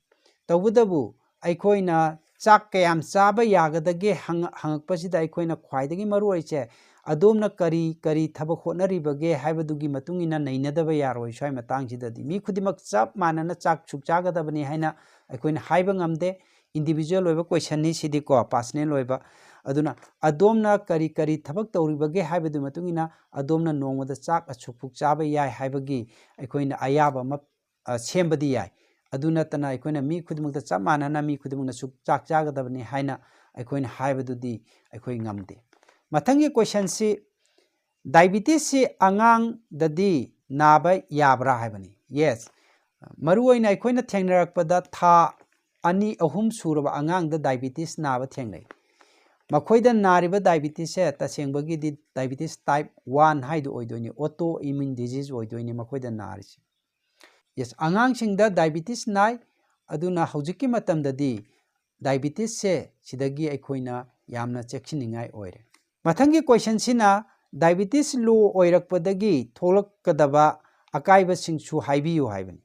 ꯇꯧꯕꯇꯕꯨ ꯑꯩꯈꯣꯏꯅ ꯆꯥꯛ ꯀꯌꯥꯝ ꯆꯥꯕ ꯌꯥꯒꯗꯒꯦ ꯍꯪꯉ-, ꯍꯪꯉꯛꯄꯁꯤꯗ ꯑꯩꯈꯣꯏꯅ ꯈ꯭ꯋꯥꯏꯗꯒꯤ ꯃꯔꯨ ꯑꯣꯏꯁꯦ ꯑꯗꯣꯝꯅ ꯀꯔꯤ ꯀꯔꯤ ꯊꯕꯛ ꯍꯣꯠꯅꯔꯤꯕꯒꯦ ꯍꯥꯏꯕꯗꯨꯒꯤ ꯃꯇꯨꯡ ꯏꯟꯅ ꯅꯩꯅꯗꯕ ꯌꯥꯔꯣꯏ꯫ ꯁ꯭ꯋꯥꯏ ꯃꯇꯥꯡꯁꯤꯗꯗꯤ ꯃꯤ ꯈꯨꯗꯤꯡꯃꯛ ꯆꯞ ꯃꯥꯟꯅꯅ ꯆꯥꯛ ꯁꯨꯛ ꯆꯥꯒꯗꯕꯅꯤ ꯍꯥꯏꯅ ꯑꯩꯈꯣꯏꯅ ꯍꯥꯏꯕ ꯉꯝꯗꯦ꯫ ꯏꯟꯗꯤꯕꯤꯖꯨꯋꯦꯜ ꯑꯣꯏꯕ ꯀꯣꯏꯁꯟꯅꯤ ꯁꯤꯗꯤꯀꯣ, ꯄꯥꯔꯁꯅꯦꯜ ꯑꯣꯏꯕ꯫ ꯑꯗꯨꯅ ꯑꯗꯣꯝꯅ ꯀꯔꯤ ꯀꯔꯤ ꯊꯕꯛ ꯇꯧꯔꯤꯕꯒꯦ ꯍꯥꯏꯕꯗꯨꯒꯤ ꯃꯇꯨꯡ ꯏꯟꯅ ꯑꯗꯣꯝꯅ ꯅꯣꯡꯃꯗ ꯆꯥꯛ ꯑꯁꯨꯛ ꯄꯨꯛ ꯆꯥꯕ ꯌꯥꯏ ꯍꯥꯏꯕꯒꯤ ꯑꯩꯈꯣꯏꯅ ꯑꯌꯥꯕ ꯑꯃ, ꯑ, ꯁꯦꯝꯕꯗꯤ ꯌꯥꯏ꯫ ꯑꯗꯨ ꯅꯠꯇꯅ ꯑꯩꯈꯣꯏꯅ ꯃꯤ ꯈꯨꯗꯤꯡꯃꯛꯇ ꯆꯞ ꯃꯥꯟꯅꯅ ꯃꯤ ꯈꯨꯗꯤꯡꯃꯛꯅꯁꯨ ꯆꯥꯛ ꯆꯥꯒꯗꯕꯅꯤ ꯍꯥꯏꯅ ꯑꯩꯈꯣꯏꯅ ꯍꯥꯏꯕꯗꯨꯗꯤ ꯑꯩꯈꯣꯏ ꯉꯝꯗꯦ꯫ ꯃꯊꯪꯒꯤ questionꯁꯤ, diabetesꯁꯤ ꯑꯉꯥꯡꯗꯗꯤ ꯅꯥꯕ ꯌꯥꯕ꯭ꯔꯥ ꯍꯥꯏꯕꯅꯤ꯫ Yes, ꯃꯔꯨꯑꯣꯏꯅ ꯑꯩꯈꯣꯏꯅ ꯊꯦꯡꯅꯔꯛꯄꯗ ꯊꯥ ꯑꯅꯤ ꯑꯍꯨꯝ ꯁꯨꯔꯕ ꯑꯉꯥꯡꯗ diabetes ꯅꯥꯕ ꯊꯦꯡꯅꯩ꯫ ꯃꯈꯣꯏꯗ ꯅꯥꯔꯤꯕ diabetesꯁꯦ ꯇꯁꯦꯡꯕꯒꯤꯗꯤ diabetes type one ꯍꯥꯏꯗꯨ ꯑꯣꯏꯗꯣꯏꯅꯤ, autoimmune disease ꯑꯣꯏꯗꯣꯏꯅꯤ ꯃꯈꯣꯏꯗ ꯅꯥꯔꯤꯁꯦ꯫ Yes, ꯑꯉꯥꯡꯁꯤꯡꯗ diabetes ꯅꯥꯏ, ꯑꯗꯨꯅ ꯍꯧꯖꯤꯛꯀꯤ ꯃꯇꯝꯗꯗꯤ diabetesꯁꯦ ꯁꯤꯗꯒꯤ ꯑꯩꯈꯣꯏꯅ ꯌꯥꯝꯅ ꯆꯦꯛꯁꯤꯟꯅꯤꯡꯉꯥꯏ ꯑꯣꯏꯔꯦ꯫ ꯃꯊꯪꯒꯤ questionꯁꯤꯅ diabetes low ꯑꯣꯏꯔꯛꯄꯗꯒꯤ ꯊꯣꯛꯂꯛꯀꯗꯕ ꯑꯀꯥꯏꯕꯁꯤꯡꯁꯨ ꯍꯥꯏꯕꯤꯌꯨ ꯍꯥꯏꯕꯅꯤ꯫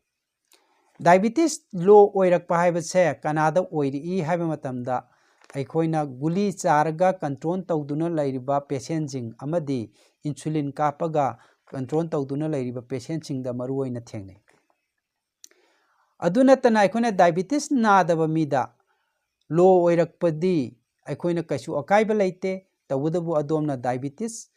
Diabetes low ꯑꯣꯏꯔꯛꯄ ꯍꯥꯏꯕꯁꯦ ꯀꯅꯥꯗ ꯑꯣꯏꯔꯛꯏ ꯍꯥꯏꯕ ꯃꯇꯝꯗ ꯑꯩꯈꯣꯏꯅ ꯒꯨꯂꯤ ꯆꯥꯔꯒ control ꯇꯧꯗꯨꯅ ꯂꯩꯔꯤꯕ patientꯁꯤꯡ ꯑꯃꯗꯤ insulin ꯀꯥꯞꯄꯒ control ꯇꯧꯗꯨꯅ ꯂꯩꯔꯤꯕ patientꯁꯤꯡꯗ ꯃꯔꯨꯑꯣꯏꯅ ꯊꯦꯡꯅꯩ꯫ ꯑꯗꯨ ꯅꯠꯇꯅ ꯑꯩꯈꯣꯏꯅ diabetes ꯅꯥꯗꯕ ꯃꯤꯗ low ꯑꯣꯏꯔꯛꯄꯗꯤ ꯑꯩꯈꯣꯏꯅ ꯀꯩꯁꯨ ꯑꯀꯥꯏꯕ ꯂꯩꯇꯦ꯫ ꯇꯧꯕꯇꯕꯨ ꯑꯗꯣꯝꯅ diabetes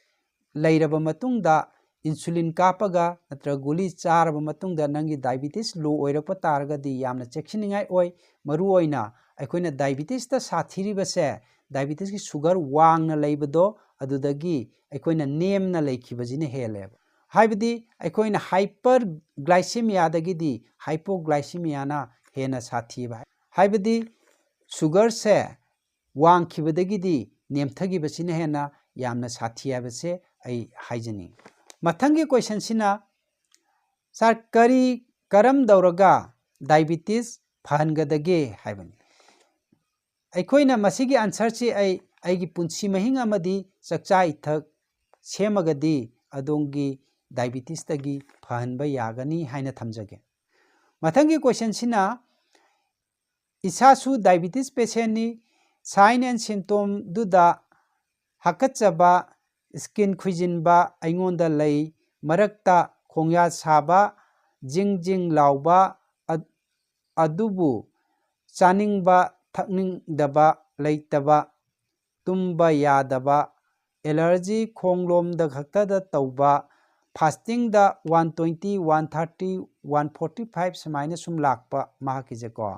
ꯂꯩꯔꯕ ꯃꯇꯨꯡꯗ insulin ꯀꯥꯞꯄꯒ ꯅꯠꯇ꯭ꯔꯒ ꯒꯨꯂꯤ ꯆꯥꯔꯕ ꯃꯇꯨꯡꯗ ꯅꯪꯒꯤ diabetes low ꯑꯣꯏꯔꯛꯄ ꯇꯥꯔꯒꯗꯤ ꯌꯥꯝꯅ ꯆꯦꯛꯁꯤꯟꯅꯤꯡꯉꯥꯏ ꯑꯣꯏ꯫ ꯃꯔꯨꯑꯣꯏꯅ ꯑꯩꯈꯣꯏꯅ diabetesꯇ ꯁꯥꯊꯤꯔꯤꯕꯁꯦ diabetesꯀꯤ sugar ꯋꯥꯡꯅ ꯂꯩꯕꯗꯣ ꯑꯗꯨꯗꯒꯤ ꯑꯩꯈꯣꯏꯅ ꯅꯦꯝꯅ ꯂꯩꯈꯤꯕꯁꯤꯅ ꯍꯦꯜꯂꯦꯕ꯫ ꯍꯥꯏꯕꯗꯤ ꯑꯩꯈꯣꯏꯅ hyperglycemiaꯗꯒꯤꯗꯤ hypoglycemiaꯅ ꯍꯦꯟꯅ ꯁꯥꯊꯤꯕ꯫ ꯍꯥꯏꯕꯗꯤ sugarꯁꯦ ꯋꯥꯡꯈꯤꯕꯗꯒꯤꯗꯤ ꯅꯦꯝꯊꯈꯤꯕꯁꯤꯅ ꯍꯦꯟꯅ ꯌꯥꯝꯅ ꯁꯥꯊꯤ ꯍꯥꯏꯕꯁꯦ ꯑꯩ ꯍꯥꯏꯖꯅꯤꯡꯉꯤ꯫ ꯃꯊꯪꯒꯤ questionꯁꯤꯅ, "Sir, ꯀꯔꯤ, ꯀꯔꯝ ꯇꯧꯔꯒ diabetes ꯐꯍꯟꯒꯗꯒꯦ?" ꯍꯥꯏꯕꯅꯤ꯫ ꯑꯩꯈꯣꯏꯅ ꯃꯁꯤꯒꯤ answerꯁꯤ ꯑꯩ ꯑꯩꯒꯤ ꯄꯨꯟꯁꯤ ꯃꯍꯤꯡ ꯑꯃꯗꯤ ꯆꯥꯛꯆꯥ ꯏꯊꯛ ꯁꯦꯝꯃꯒꯗꯤ ꯑꯗꯣꯝꯒꯤ diabetesꯇꯒꯤ ꯐꯍꯟꯕ ꯌꯥꯒꯅꯤ ꯍꯥꯏꯅ ꯊꯝꯖꯒꯦ꯫ ꯃꯊꯪꯒꯤ questionꯁꯤꯅ, "ꯏꯁꯥꯁꯨ diabetes patientꯅꯤ, sign and symptomꯗꯨꯗ ꯍꯥꯀꯠꯆꯕ, skin ꯈꯨꯏꯖꯤꯟꯕ ꯑꯩꯉꯣꯟꯗ ꯂꯩ, ꯃꯔꯛꯇ ꯈꯣꯡꯌꯥ ꯁꯥꯕ, ꯖꯤꯡ ꯖꯤꯡ ꯂꯥꯎꯕ, ꯑ-, ꯑꯗꯨꯕꯨ ꯆꯥꯅꯤꯡꯕ ꯊꯛꯅꯤꯡꯗꯕ ꯂꯩꯇꯕ, ꯇꯨꯝꯕ ꯌꯥꯗꯕ, ꯑꯦꯂꯔꯖꯤ ꯈꯣꯡꯂꯣꯝꯗ ꯈꯛꯇꯗ ꯇꯧꯕ, ꯐꯥꯁꯇꯤꯡꯗ one twenty, one thirty, one forty five ꯁꯨꯃꯥꯏꯅ ꯁꯨꯝ ꯂꯥꯛꯄ ꯃꯍꯥꯛꯀꯤꯁꯦꯀꯣ꯫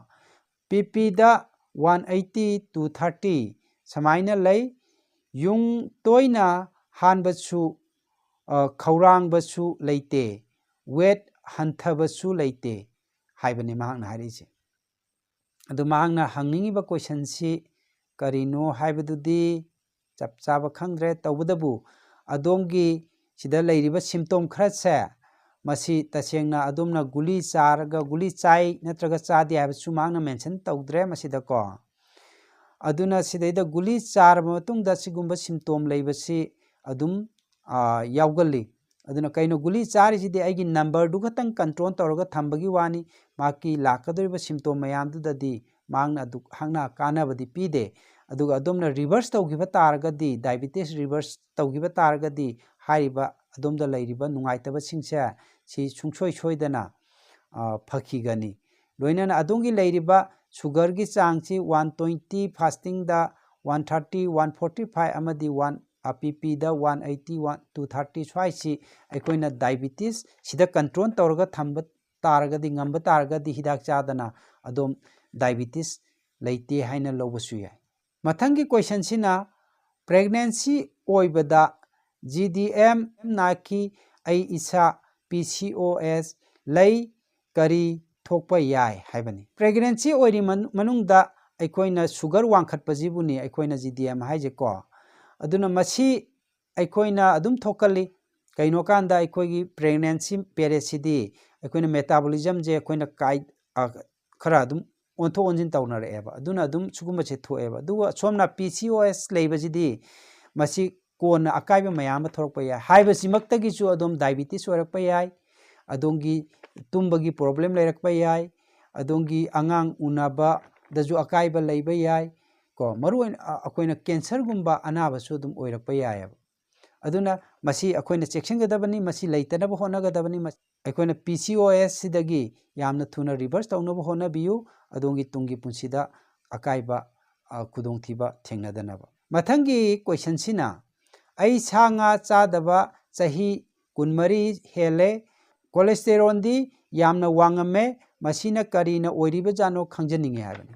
ꯕꯤ ꯄꯤꯗ ꯋꯥꯟ ꯑꯩꯠꯇꯤ, ꯇꯨ ꯊꯥꯔꯇꯤ ꯁꯨꯃꯥꯏꯅ ꯂꯩ꯫ ꯌꯨꯡ ꯇꯣꯏꯅ ꯍꯥꯟꯕꯁꯨ, ꯑ, ꯈꯧꯔꯥꯡꯕꯁꯨ ꯂꯩꯇꯦ, ꯋꯦꯠ ꯍꯟꯊꯕꯁꯨ ꯂꯩꯇꯦ ꯍꯥꯏꯕꯅꯤ ꯃꯍꯥꯛꯅ ꯍꯥꯏꯔꯛꯏꯁꯦ꯫ ꯑꯗꯨ ꯃꯍꯥꯛꯅ ꯍꯪꯅꯤꯡꯉꯤꯕ ꯀꯣꯏꯁꯟꯁꯤ ꯀꯔꯤꯅꯣ ꯍꯥꯏꯕꯗꯨꯗꯤ ꯆꯞ ꯆꯥꯕ ꯈꯪꯗ꯭ꯔꯦ꯫ ꯇꯧꯕꯇꯕꯨ ꯑꯗꯣꯝꯒꯤ ꯁꯤꯗ ꯂꯩꯔꯤꯕ ꯁꯤꯝꯇꯣꯝ ꯈꯔꯁꯦ, ꯃꯁꯤ ꯇꯁꯦꯡꯅ ꯑꯗꯣꯝꯅ ꯒꯨꯂꯤ ꯆꯥꯔꯒ, ꯒꯨꯂꯤ ꯆꯥꯏ ꯅꯠꯇ꯭ꯔꯒ ꯆꯥꯗꯦ ꯍꯥꯏꯕꯁꯨ ꯃꯍꯥꯛꯅ ꯃꯦꯟꯁꯟ ꯇꯧꯗ꯭ꯔꯦ ꯃꯁꯤꯗꯀꯣ꯫ ꯑꯗꯨꯅ ꯁꯤꯗꯩꯗ ꯒꯨꯂꯤ ꯆꯥꯔꯕ ꯃꯇꯨꯡꯗ ꯁꯤꯒꯨꯝꯕ ꯁꯤꯝꯇꯣꯝ ꯂꯩꯕꯁꯤ ꯑꯗꯨꯝ, ꯑ, ꯌꯥꯎꯒꯜꯂꯤ꯫ ꯑꯗꯨꯅ ꯀꯩꯅꯣ, ꯒꯨꯂꯤ ꯆꯥꯔꯤꯁꯤꯗꯤ ꯑꯩꯒꯤ ꯅꯝꯕꯔꯗꯨ ꯈꯛꯇꯪ ꯀꯟꯇ꯭ꯔꯣꯜ ꯇꯧꯔꯒ ꯊꯝꯕꯒꯤ ꯋꯥꯅꯤ, ꯃꯍꯥꯛꯀꯤ ꯂꯥꯛꯀꯗꯧꯔꯤꯕ ꯁꯤꯝꯇꯣꯝ ꯃꯌꯥꯝꯗꯨꯗꯗꯤ ꯃꯍꯥꯛꯅ ꯑꯗꯨ ꯍꯛꯅ ꯀꯥꯟꯅꯕꯗꯤ ꯄꯤꯗꯦ꯫ ꯑꯗꯨꯒ ꯑꯗꯣꯝꯅ ꯔꯤꯚꯔꯁ ꯇꯧꯈꯤꯕ ꯇꯥꯔꯒꯗꯤ, ꯗꯥꯏꯕꯤꯇꯤꯁ ꯔꯤꯚꯔꯁ ꯇꯧꯈꯤꯕ ꯇꯥꯔꯒꯗꯤ, ꯍꯥꯏꯔꯤꯕ ꯑꯗꯣꯝꯗ ꯂꯩꯔꯤꯕ ꯅꯨꯡꯉꯥꯏꯇꯕꯁꯤꯡꯁꯦ ꯁꯤ ꯁꯨꯡꯁꯣꯏ ꯁꯣꯏꯗꯅ, ꯑ, ꯐꯈꯤꯒꯅꯤ꯫ ꯂꯣꯏꯅꯅ ꯑꯗꯣꯝꯒꯤ ꯂꯩꯔꯤꯕ ꯁꯨꯒꯔꯒꯤ ꯆꯥꯡꯁꯤ ꯋꯥꯟ ꯇ꯭ꯋꯦꯟꯇꯤ ꯐꯥꯁꯇꯤꯡꯗ, one thirty, one forty five ꯑꯃꯗꯤ ꯋꯥꯟ, ꯑ, ꯕꯤ ꯄꯤꯗ one eighty, one, two thirty ꯁ꯭ꯋꯥꯏꯁꯤ ꯑꯩꯈꯣꯏꯅ ꯗꯥꯏꯕꯤꯇꯤꯁ ꯁꯤꯗ ꯀꯟꯇ꯭ꯔꯣꯜ ꯇꯧꯔꯒ ꯊꯝꯕ ꯇꯥꯔꯒꯗꯤ, ꯉꯝꯕ ꯇꯥꯔꯒꯗꯤ ꯍꯤꯗꯥꯛ ꯆꯥꯗꯅ ꯑꯗꯣꯝ ꯗꯥꯏꯕꯤꯇꯤꯁ ꯂꯩꯇꯦ ꯍꯥꯏꯅ ꯂꯧꯕꯁꯨ ꯌꯥꯏ꯫ ꯃꯊꯪꯒꯤ ꯀꯣꯏꯁꯟꯁꯤꯅ, ꯄ꯭ꯔꯦꯒꯅꯦꯟꯁꯤ ꯑꯣꯏꯕꯗ ꯖꯤ ꯗꯤ ꯑꯦꯝ ꯅꯥꯏꯀꯤ ꯑꯩ ꯏꯁꯥ ꯄꯤ ꯁꯤ ꯑꯣ ꯑꯦꯁ ꯂꯩ, ꯀꯔꯤ ꯊꯣꯛꯄ ꯌꯥꯏ ꯍꯥꯏꯕꯅꯤ꯫ ꯄ꯭ꯔꯦꯒꯅꯦꯟꯁꯤ ꯑꯣꯏꯔꯤ ꯃꯅꯨꯡꯗ ꯑꯩꯈꯣꯏꯅ ꯁꯨꯒꯔ ꯋꯥꯡꯈꯠꯄꯁꯤꯕꯨꯅꯤ ꯑꯩꯈꯣꯏꯅ ꯖꯤ ꯗꯤ ꯑꯦꯝ ꯍꯥꯏꯁꯦꯀꯣ꯫ ꯑꯗꯨꯅ ꯃꯁꯤ ꯑꯩꯈꯣꯏꯅ ꯑꯗꯨꯝ ꯊꯣꯛꯀꯜꯂꯤ꯫ ꯀꯩꯅꯣ ꯀꯥꯟꯗ ꯑꯩꯈꯣꯏꯒꯤ ꯄ꯭ꯔꯦꯒꯅꯦꯟꯁꯤ ꯄꯦꯔꯦꯠꯁꯤꯗꯤ ꯑꯩꯈꯣꯏꯅ ꯃꯦꯇꯥꯕꯣꯂꯤꯖꯝꯁꯦ ꯑꯩꯈꯣꯏꯅ ꯀꯥꯏ-, ꯑ, ꯈꯔ ꯑꯗꯨꯝ ꯑꯣꯟꯊꯣꯛ ꯑꯣꯟꯁꯤꯟ ꯇꯧꯅꯔꯛꯑꯦꯕ꯫ ꯑꯗꯨꯅ ꯑꯗꯨꯝ ꯁꯤꯒꯨꯝꯕꯁꯦ ꯊꯣꯛꯑꯦꯕ꯫ ꯑꯗꯨꯒ ꯁꯣꯝꯅ ꯄꯤ ꯁꯤ ꯑꯣ ꯑꯦꯁ ꯂꯩꯕꯁꯤꯗꯤ ꯃꯁꯤ ꯀꯣꯟꯅ ꯑꯀꯥꯏꯕ ꯃꯌꯥꯝ ꯑꯃ ꯊꯣꯛꯂꯛꯄ ꯌꯥꯏ꯫ ꯍꯥꯏꯕꯁꯤꯃꯛꯇꯒꯤꯁꯨ ꯑꯗꯨꯝ ꯗꯥꯏꯕꯤꯇꯤꯁ ꯑꯣꯏꯔꯛꯄ ꯌꯥꯏ, ꯑꯗꯣꯝꯒꯤ ꯇꯨꯝꯕꯒꯤ ꯄ꯭ꯔꯣꯕ꯭ꯂꯦꯝ ꯂꯩꯔꯛꯄ ꯌꯥꯏ, ꯑꯗꯣꯝꯒꯤ ꯑꯉꯥꯡ ꯎꯅꯕꯗꯁꯨ ꯑꯀꯥꯏꯕ ꯂꯩꯕ ꯌꯥꯏ꯫ ꯀꯣ, ꯃꯔꯨꯑꯣꯏꯅ, ꯑ, ꯑꯩꯈꯣꯏꯅ ꯀꯦꯟꯁꯔꯒꯨꯝꯕ ꯑꯅꯥꯕꯁꯨ ꯑꯗꯨꯝ ꯑꯣꯏꯔꯛꯄ ꯌꯥꯏꯑꯕ꯫ ꯑꯗꯨꯅ ꯃꯁꯤ ꯑꯩꯈꯣꯏꯅ ꯆꯦꯛꯁꯤꯟꯒꯗꯕꯅꯤ, ꯃꯁꯤ ꯂꯩꯇꯅꯕ ꯍꯣꯠꯅꯒꯗꯕꯅꯤ꯫ ꯃꯁ-, ꯑꯩꯈꯣꯏꯅ ꯄꯤ ꯁꯤ ꯑꯣ ꯑꯦꯁ ꯁꯤꯗꯒꯤ ꯌꯥꯝꯅ ꯊꯨꯅ ꯔꯤꯚꯔꯁ ꯇꯧꯅꯕ ꯍꯣꯠꯅꯕꯤꯌꯨ, ꯑꯗꯣꯝꯒꯤ ꯇꯨꯡꯒꯤ ꯄꯨꯟꯁꯤꯗ ꯑꯀꯥꯏꯕ, ꯑ, ꯈꯨꯗꯣꯡꯊꯤꯕ ꯊꯦꯡꯅꯗꯅꯕ꯫ ꯃꯊꯪꯒꯤ ꯀꯣꯏꯁꯟꯁꯤꯅ, ꯑꯩ ꯁꯥ ꯉꯥ ꯆꯥꯗꯕ ꯆꯍꯤ ꯀꯨꯟꯃꯔꯤ ꯍꯦꯜꯂꯦ, ꯀꯣꯂꯦꯁꯇꯦꯔꯣꯟꯗꯤ ꯌꯥꯝꯅ ꯋꯥꯡꯉꯝꯃꯦ, ꯃꯁꯤꯅ ꯀꯔꯤꯅ ꯑꯣꯏꯔꯤꯕꯖꯥꯠꯅꯣ ꯈꯪꯖꯅꯤꯡꯉꯤ ꯍꯥꯏꯕꯅꯤ꯫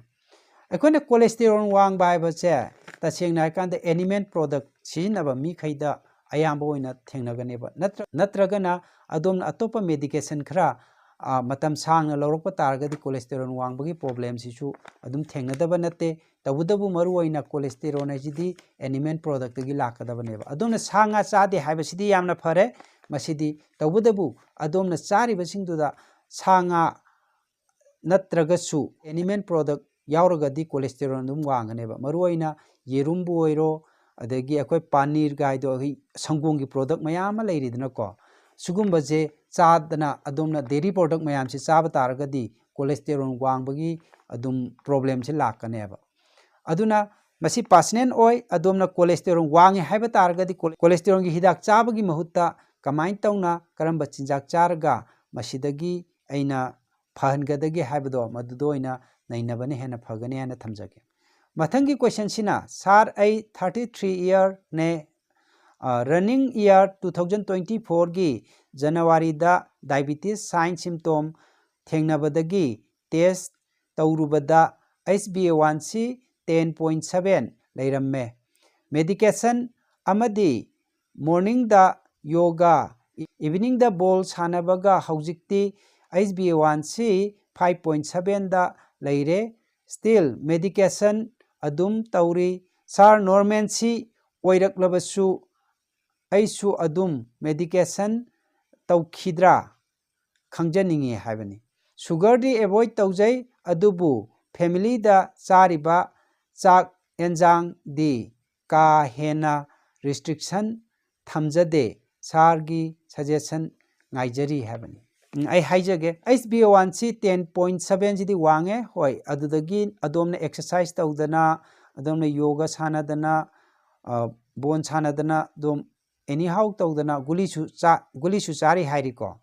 ꯑꯩꯈꯣꯏꯅ ꯀꯣꯂꯦꯁꯇꯦꯔꯣꯟ ꯋꯥꯡꯕ ꯍꯥꯏꯕꯁꯦ ꯇꯁꯦꯡꯅ ꯍꯥꯏꯔꯀꯥꯟꯗ ꯑꯦꯅꯤꯃꯦꯜ ꯄ꯭ꯔꯣꯗꯛ ꯁꯤꯖꯤꯟꯅꯕ ꯃꯤꯈꯩꯗ ꯑꯌꯥꯝꯕ ꯑꯣꯏꯅ ꯊꯦꯡꯅꯒꯅꯦꯕ꯫ ꯅꯠꯇ꯭ꯔ-, ꯅꯠꯇ꯭ꯔꯒꯅ ꯑꯗꯣꯝꯅ ꯑꯇꯣꯞꯄ ꯃꯦꯗꯤꯀꯦꯁꯟ ꯈꯔ, ꯑ, ꯃꯇꯝ ꯁꯥꯡꯅ ꯂꯧꯔꯛꯄ ꯇꯥꯔꯒꯗꯤ ꯀꯣꯂꯦꯁꯇꯦꯔꯣꯟ ꯋꯥꯡꯕꯒꯤ ꯄ꯭ꯔꯣꯕ꯭ꯂꯦꯝꯁꯤꯁꯨ ꯑꯗꯨꯝ ꯊꯦꯡꯅꯗꯕ ꯅꯠꯇꯦ꯫ ꯇꯧꯕꯇꯕꯨ ꯃꯔꯨꯑꯣꯏꯅ ꯀꯣꯂꯦꯁꯇꯦꯔꯣꯟ ꯍꯥꯏꯁꯤꯗꯤ ꯑꯦꯅꯤꯃꯦꯜ ꯄ꯭ꯔꯣꯗꯛꯇꯒꯤ ꯂꯥꯛꯀꯗꯕꯅꯦꯕ꯫ ꯑꯗꯣꯝꯅ ꯁꯥ ꯉꯥ ꯆꯥꯗꯦ ꯍꯥꯏꯕꯁꯤꯗꯤ ꯌꯥꯝꯅ ꯐꯔꯦ꯫ ꯃꯁꯤꯗꯤ ꯇꯧꯕꯇꯕꯨ ꯑꯗꯣꯝꯅ ꯆꯥꯔꯤꯕꯁꯤꯡꯗꯨꯗ ꯁꯥ ꯉꯥ ꯅꯠꯇ꯭ꯔꯒꯁꯨ ꯑꯦꯅꯤꯃꯦꯜ ꯄ꯭ꯔꯣꯗꯛ ꯌꯥꯎꯔꯒꯗꯤ ꯀꯣꯂꯦꯁꯇꯦꯔꯣꯟ ꯑꯗꯨꯝ ꯋꯥꯡꯒꯅꯦꯕ꯫ ꯃꯔꯨꯑꯣꯏꯅ ꯌꯦꯔꯨꯝꯕꯨ ꯑꯣꯏꯔꯣ, ꯑꯗꯒꯤ ꯑꯩꯈꯣꯏ ꯄꯥꯅꯤꯔ ꯀꯥꯏꯗꯣ, ꯑꯩꯈꯣꯏ ꯁꯪꯒꯣꯝꯒꯤ ꯄ꯭ꯔꯣꯗꯛ ꯃꯌꯥꯝ ꯑꯃ ꯂꯩꯔꯤꯗꯅꯀꯣ, ꯁꯤꯒꯨꯝꯕꯁꯦ ꯆꯥꯗꯅ ꯑꯗꯣꯝꯅ ꯗꯦꯔꯤ ꯄ꯭ꯔꯣꯗꯛ ꯃꯌꯥꯝꯁꯦ ꯆꯥꯕ ꯇꯥꯔꯒꯗꯤ ꯀꯣꯂꯦꯁꯇꯦꯔꯣꯟ ꯋꯥꯡꯕꯒꯤ ꯑꯗꯨꯝ ꯄ꯭ꯔꯣꯕ꯭ꯂꯦꯝꯁꯦ ꯂꯥꯛꯀꯅꯦꯕ꯫ ꯑꯗꯨꯅ ꯃꯁꯤ ꯄꯥꯔꯁꯅꯦꯜ ꯑꯣꯏ꯫ ꯑꯗꯣꯝꯅ ꯀꯣꯂꯦꯁꯇꯦꯔꯣꯟ ꯋꯥꯡꯉꯦ ꯍꯥꯏꯕ ꯇꯥꯔꯒꯗꯤ ꯀꯣꯂꯦ-, ꯀꯣꯂꯦꯁꯇꯦꯔꯣꯟꯒꯤ ꯍꯤꯗꯥꯛ ꯆꯥꯕꯒꯤ ꯃꯍꯨꯠꯇ ꯀꯃꯥꯏꯅ ꯇꯧꯅ, ꯀꯔꯝꯕ ꯆꯤꯟꯖꯥꯛ ꯆꯥꯔꯒ ꯃꯁꯤꯗꯒꯤ ꯑꯩꯅ ꯐꯍꯟꯒꯗꯒꯦ ꯍꯥꯏꯕꯗꯣ ꯃꯗꯨꯗ ꯑꯣꯏꯅ ꯅꯩꯅꯕꯅ ꯍꯦꯟꯅ ꯐꯒꯅꯤ ꯍꯥꯏꯅ ꯊꯝꯖꯒꯦ꯫ ꯃꯊꯪꯒꯤ ꯀꯣꯏꯁꯟꯁꯤꯅ, ꯁꯥꯔ, ꯑꯩ ꯊꯥꯔꯇꯤ ꯊ꯭ꯔꯤ ꯏꯌꯔꯅꯦ, uh, running year two thousand twenty ꯐꯣꯔꯒꯤ ꯖꯅꯋꯥꯔꯤꯗ ꯗꯥꯏꯕꯤꯇꯤꯁ ꯁꯥꯏꯟ ꯁꯤꯝꯇꯣꯝ ꯊꯦꯡꯅꯕꯗꯒꯤ ꯇꯦꯁ ꯇꯧꯔꯨꯕꯗ H B A one C ten point seven ꯂꯩꯔꯝꯃꯦ꯫ ꯃꯦꯗꯤꯀꯦꯁꯟ ꯑꯃꯗꯤ ꯃꯣꯔꯅꯤꯡꯗ ꯌꯣꯒꯥ, ꯏ-, ꯏꯚꯤꯅꯤꯡꯗ ꯕꯣꯜ ꯁꯥꯟꯅꯕꯒ ꯍꯧꯖꯤꯛꯇꯤ H B A one C five point ꯁꯚꯦꯟꯗ ꯂꯩꯔꯦ꯫ ꯁ꯭ꯇꯤꯜ ꯃꯦꯗꯤꯀꯦꯁꯟ ꯑꯗꯨꯝ ꯇꯧꯔꯤ꯫ ꯁꯥꯔ, ꯅꯣꯔꯃꯦꯜꯁꯤ ꯑꯣꯏꯔꯛꯂꯕꯁꯨ ꯑꯩꯁꯨ ꯑꯗꯨꯝ ꯃꯦꯗꯤꯀꯦꯁꯟ ꯇꯧꯈꯤꯗ꯭ꯔꯥ ꯈꯪꯖꯅꯤꯡꯉꯤ ꯍꯥꯏꯕꯅꯤ꯫ ꯁꯨꯒꯔꯗꯤ ꯑꯦꯚꯣꯏꯗ ꯇꯧꯖꯩ, ꯑꯗꯨꯕꯨ ꯐꯦꯃꯤꯂꯤꯗ ꯆꯥꯔꯤꯕ ꯆꯥꯛ ꯑꯦꯟꯖꯥꯡꯗꯤ ꯀꯥ ꯍꯦꯟꯅ ꯔꯤꯁꯇ꯭ꯔꯤꯛꯁꯟ ꯊꯝꯖꯗꯦ꯫ ꯁꯥꯔꯒꯤ ꯁꯖꯦꯁꯟ ꯉꯥꯏꯖꯔꯤ ꯍꯥꯏꯕꯅꯤ꯫ ꯎꯝ, ꯑꯩ ꯍꯥꯏꯖꯒꯦ, H B A one C ten point ꯁꯚꯦꯟꯁꯤꯗꯤ ꯋꯥꯡꯉꯦ꯫ ꯍꯣꯏ, ꯑꯗꯨꯗꯒꯤ ꯑꯗꯣꯝꯅ ꯑꯦꯛꯁꯔꯁꯥꯏꯁ ꯇꯧꯗꯅ, ꯑꯗꯣꯝꯅ ꯌꯣꯒ ꯁꯥꯟꯅꯗꯅ, ꯑ, ꯕꯣꯜ ꯁꯥꯟꯅꯗꯅ ꯑꯗꯨꯝ ꯑꯦꯅꯤꯍꯥꯎ ꯇꯧꯗꯅ ꯒꯨꯂꯤꯁꯨ ꯆꯥ-, ꯒꯨꯂꯤꯁꯨ ꯆꯥꯔꯤ ꯍꯥꯏꯔꯤꯀꯣ꯫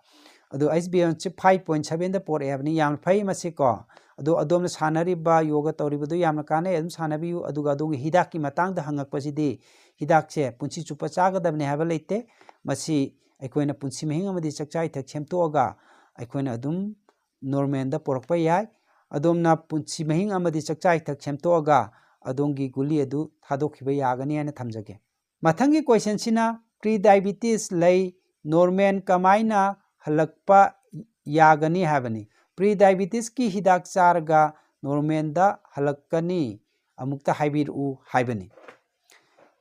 ꯑꯗꯨ H B A one C five point ꯁꯚꯦꯟꯗ ꯄꯣꯔꯛꯑꯦ ꯍꯥꯏꯕꯅꯤ꯫ ꯌꯥꯝ ꯐꯩ ꯃꯁꯤꯀꯣ꯫ ꯑꯗꯣ ꯑꯗꯣꯝꯅ ꯁꯥꯟꯅꯔꯤꯕ ꯌꯣꯒ ꯇꯧꯔꯤꯕꯗꯨ ꯌꯥꯝꯅ ꯀꯥꯟꯅꯩ, ꯑꯗꯨꯝ ꯁꯥꯟꯅꯕꯤꯌꯨ꯫ ꯑꯗꯨꯒ ꯑꯗꯣꯝꯒꯤ ꯍꯤꯗꯥꯛꯀꯤ ꯃꯇꯥꯡꯗ ꯍꯪꯉꯛꯄꯁꯤꯗꯤ, ꯍꯤꯗꯥꯛꯁꯦ ꯄꯨꯟꯁꯤ ꯆꯨꯞꯄ ꯆꯥꯒꯗꯕꯅꯤ ꯍꯥꯏꯕ ꯂꯩꯇꯦ꯫ ꯃꯁꯤ ꯑꯩꯈꯣꯏꯅ ꯄꯨꯟꯁꯤ ꯃꯍꯤꯡ ꯑꯃꯗꯤ ꯆꯥꯛꯆꯥ ꯏꯊꯛ ꯁꯦꯝꯗꯣꯛꯑꯒ ꯑꯩꯈꯣꯏꯅ ꯑꯗꯨꯝ ꯅꯣꯔꯃꯦꯜꯗ ꯄꯨꯔꯛꯄ ꯌꯥꯏ꯫ ꯑꯗꯣꯝꯅ ꯄꯨꯟꯁꯤ ꯃꯍꯤꯡ ꯑꯃꯗꯤ ꯆꯥꯛꯆꯥ ꯏꯊꯛ ꯁꯦꯝꯗꯣꯛꯑꯒ ꯑꯗꯣꯝꯒꯤ ꯒꯨꯂꯤ ꯑꯗꯨ ꯊꯥꯗꯣꯛꯈꯤꯕ ꯌꯥꯒꯅꯤ ꯍꯥꯏꯅ ꯊꯝꯖꯒꯦ꯫ ꯃꯊꯪꯒꯤ ꯀꯣꯏꯁꯟꯁꯤꯅ, ꯄ꯭ꯔꯤ ꯗꯥꯏꯕꯤꯇꯤꯁ ꯂꯩ, ꯅꯣꯔꯃꯦꯜ ꯀꯃꯥꯏꯅ ꯍꯜꯂꯛꯄ ꯌꯥꯒꯅꯤ ꯍꯥꯏꯕꯅꯤ꯫ ꯄ꯭ꯔꯤ ꯗꯥꯏꯕꯤꯇꯤꯁꯀꯤ ꯍꯤꯗꯥꯛ ꯆꯥꯔꯒ ꯅꯣꯔꯃꯦꯜꯗ ꯍꯜꯂꯛꯀꯅꯤ, ꯑꯃꯨꯛꯇ ꯍꯥꯏꯕꯤꯔꯛꯎ ꯍꯥꯏꯕꯅꯤ꯫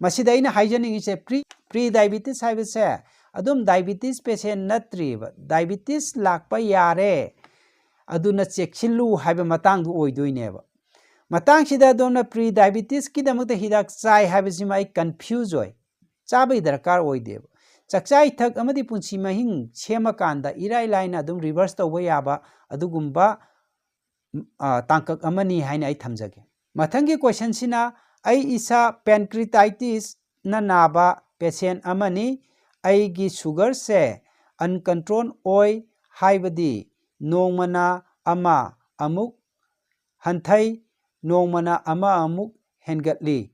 ꯃꯁꯤꯗ ꯑꯩꯅ ꯍꯥꯏꯖꯅꯤꯡꯉꯤꯁꯦ, ꯄ꯭ꯔꯤ ꯄ꯭ꯔꯤ ꯗꯥꯏꯕꯤꯇꯤꯁ ꯍꯥꯏꯕꯁꯦ ꯑꯗꯨꯝ ꯗꯥꯏꯕꯤꯇꯤꯁ ꯄꯦꯁꯦꯟ ꯅꯠꯇ꯭ꯔꯤꯕ, ꯗꯥꯏꯕꯤꯇꯤꯁ ꯂꯥꯛꯄ ꯌꯥꯔꯦ, ꯑꯗꯨꯅ ꯆꯦꯛꯁꯤꯜꯂꯨ ꯍꯥꯏꯕ ꯃꯇꯥꯡꯗꯨ ꯑꯣꯏꯗꯣꯏꯅꯦꯕ꯫ ꯃꯇꯥꯡꯁꯤꯗ ꯑꯗꯣꯝꯅ ꯄ꯭ꯔꯤ ꯗꯥꯏꯕꯤꯇꯤꯁꯀꯤꯗꯃꯛꯇ ꯍꯤꯗꯥꯛ ꯆꯥꯏ ꯍꯥꯏꯕꯁꯤꯃ ꯑꯩ ꯀꯟꯐ꯭ꯌꯨꯖ ꯑꯣꯏ꯫ ꯆꯥꯕꯒꯤ ꯗꯔꯀꯥꯔ ꯑꯣꯏꯗꯦꯕ꯫ ꯆꯥꯛꯆꯥ ꯏꯊꯛ ꯑꯃꯗꯤ ꯄꯨꯟꯁꯤ ꯃꯍꯤꯡ ꯁꯦꯝꯃꯀꯥꯟꯗ ꯏꯔꯥꯏ ꯂꯥꯏꯅ ꯑꯗꯨꯝ ꯔꯤꯚꯔꯁ ꯇꯧꯕ ꯌꯥꯕ ꯑꯗꯨꯒꯨꯝꯕ, ꯎꯝ, ꯑ, ꯇꯥꯡꯀꯛ ꯑꯃꯅꯤ ꯍꯥꯏꯅ ꯑꯩ ꯊꯝꯖꯒꯦ꯫ ꯃꯊꯪꯒꯤ ꯀꯣꯏꯁꯟꯁꯤꯅ, ꯑꯩ ꯏꯁꯥ ꯄꯦꯟꯀ꯭ꯔꯤꯇꯥꯏꯇꯤꯁꯅ ꯅꯥꯕ ꯄꯦꯁꯦꯟ ꯑꯃꯅꯤ꯫ ꯑꯩꯒꯤ ꯁꯨꯒꯔꯁꯦ ꯑꯟꯀꯟꯇ꯭ꯔꯣꯜ ꯑꯣꯏ, ꯍꯥꯏꯕꯗꯤ ꯅꯣꯡꯃꯅ ꯑꯃ ꯑꯃꯨꯛ ꯍꯟꯊꯩ, ꯅꯣꯡꯃꯅ ꯑꯃ ꯑꯃꯨꯛ ꯍꯦꯟꯒꯠꯂꯤ꯫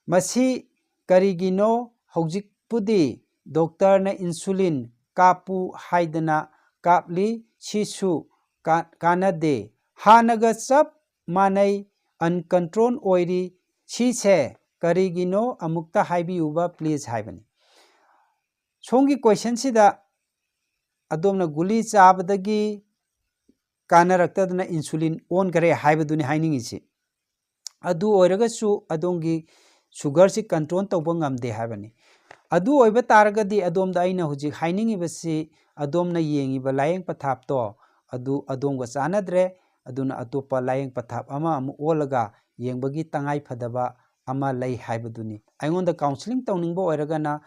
ꯃꯁꯤ ꯀꯔꯤꯒꯤꯅꯣ? ꯍꯧꯖꯤꯛꯄꯨꯗꯤ ꯗꯣꯛꯇꯔꯅ ꯏꯟꯁꯨꯂꯤꯟ ꯀꯥꯞꯄꯨ ꯍꯥꯏꯗꯅ ꯀꯥꯞꯂꯤ, ꯁꯤꯁꯨ ꯀꯥ-, ꯀꯥꯟꯅꯗꯦ꯫ ꯍꯥꯟꯅꯒ ꯆꯞ ꯃꯥꯟꯅꯩ, ꯑꯟꯀꯟꯇ꯭ꯔꯣꯜ ꯑꯣꯏꯔꯤ꯫ ꯁꯤꯁꯦ ꯀꯔꯤꯒꯤꯅꯣ ꯑꯃꯨꯛꯇ ꯍꯥꯏꯕꯤꯌꯨꯕ ꯄ꯭ꯂꯤꯖ ꯍꯥꯏꯕꯅꯤ꯫ ꯁꯣꯝꯒꯤ ꯀꯣꯏꯁꯟꯁꯤꯗ ꯑꯗꯣꯝꯅ ꯒꯨꯂꯤ ꯆꯥꯕꯗꯒꯤ ꯀꯥꯟꯅꯔꯛꯇꯗꯅ ꯏꯟꯁꯨꯂꯤꯟ ꯑꯣꯟꯈꯔꯦ ꯍꯥꯏꯕꯗꯨꯅꯤ ꯍꯥꯏꯅꯤꯡꯉꯤꯁꯤ꯫ ꯑꯗꯨ ꯑꯣꯏꯔꯒꯁꯨ ꯑꯗꯣꯝꯒꯤ ꯁꯨꯒꯔꯁꯤ ꯀꯟꯇ꯭ꯔꯣꯜ ꯇꯧꯕ ꯉꯝꯗꯦ ꯍꯥꯏꯕꯅꯤ꯫ ꯑꯗꯨ ꯑꯣꯏꯕ ꯇꯥꯔꯒꯗꯤ ꯑꯗꯣꯝꯗ ꯑꯩꯅ ꯍꯧꯖꯤꯛ ꯍꯥꯏꯅꯤꯡꯉꯤꯕꯁꯤ, ꯑꯗꯣꯝꯅ ꯌꯦꯡꯉꯤꯕ ꯂꯥꯌꯦꯡ ꯄꯊꯥꯞꯇꯣ ꯑꯗꯨ ꯑꯗꯣꯝꯒ ꯆꯥꯟꯅꯗ꯭ꯔꯦ꯫ ꯑꯗꯨꯅ ꯑꯇꯣꯞꯄ ꯂꯥꯌꯦꯡ ꯄꯊꯥꯞ ꯑꯃ ꯑꯃꯨꯛ ꯑꯣꯜꯂꯒ ꯌꯦꯡꯕꯒꯤ ꯇꯉꯥꯏ ꯐꯗꯕ ꯑꯃ ꯂꯩ ꯍꯥꯏꯕꯗꯨꯅꯤ꯫ ꯑꯩꯉꯣꯟꯗ ꯀꯥꯎꯟꯁꯤꯂꯤꯡ ꯇꯧꯅꯤꯡꯕ ꯑꯣꯏꯔꯒꯅ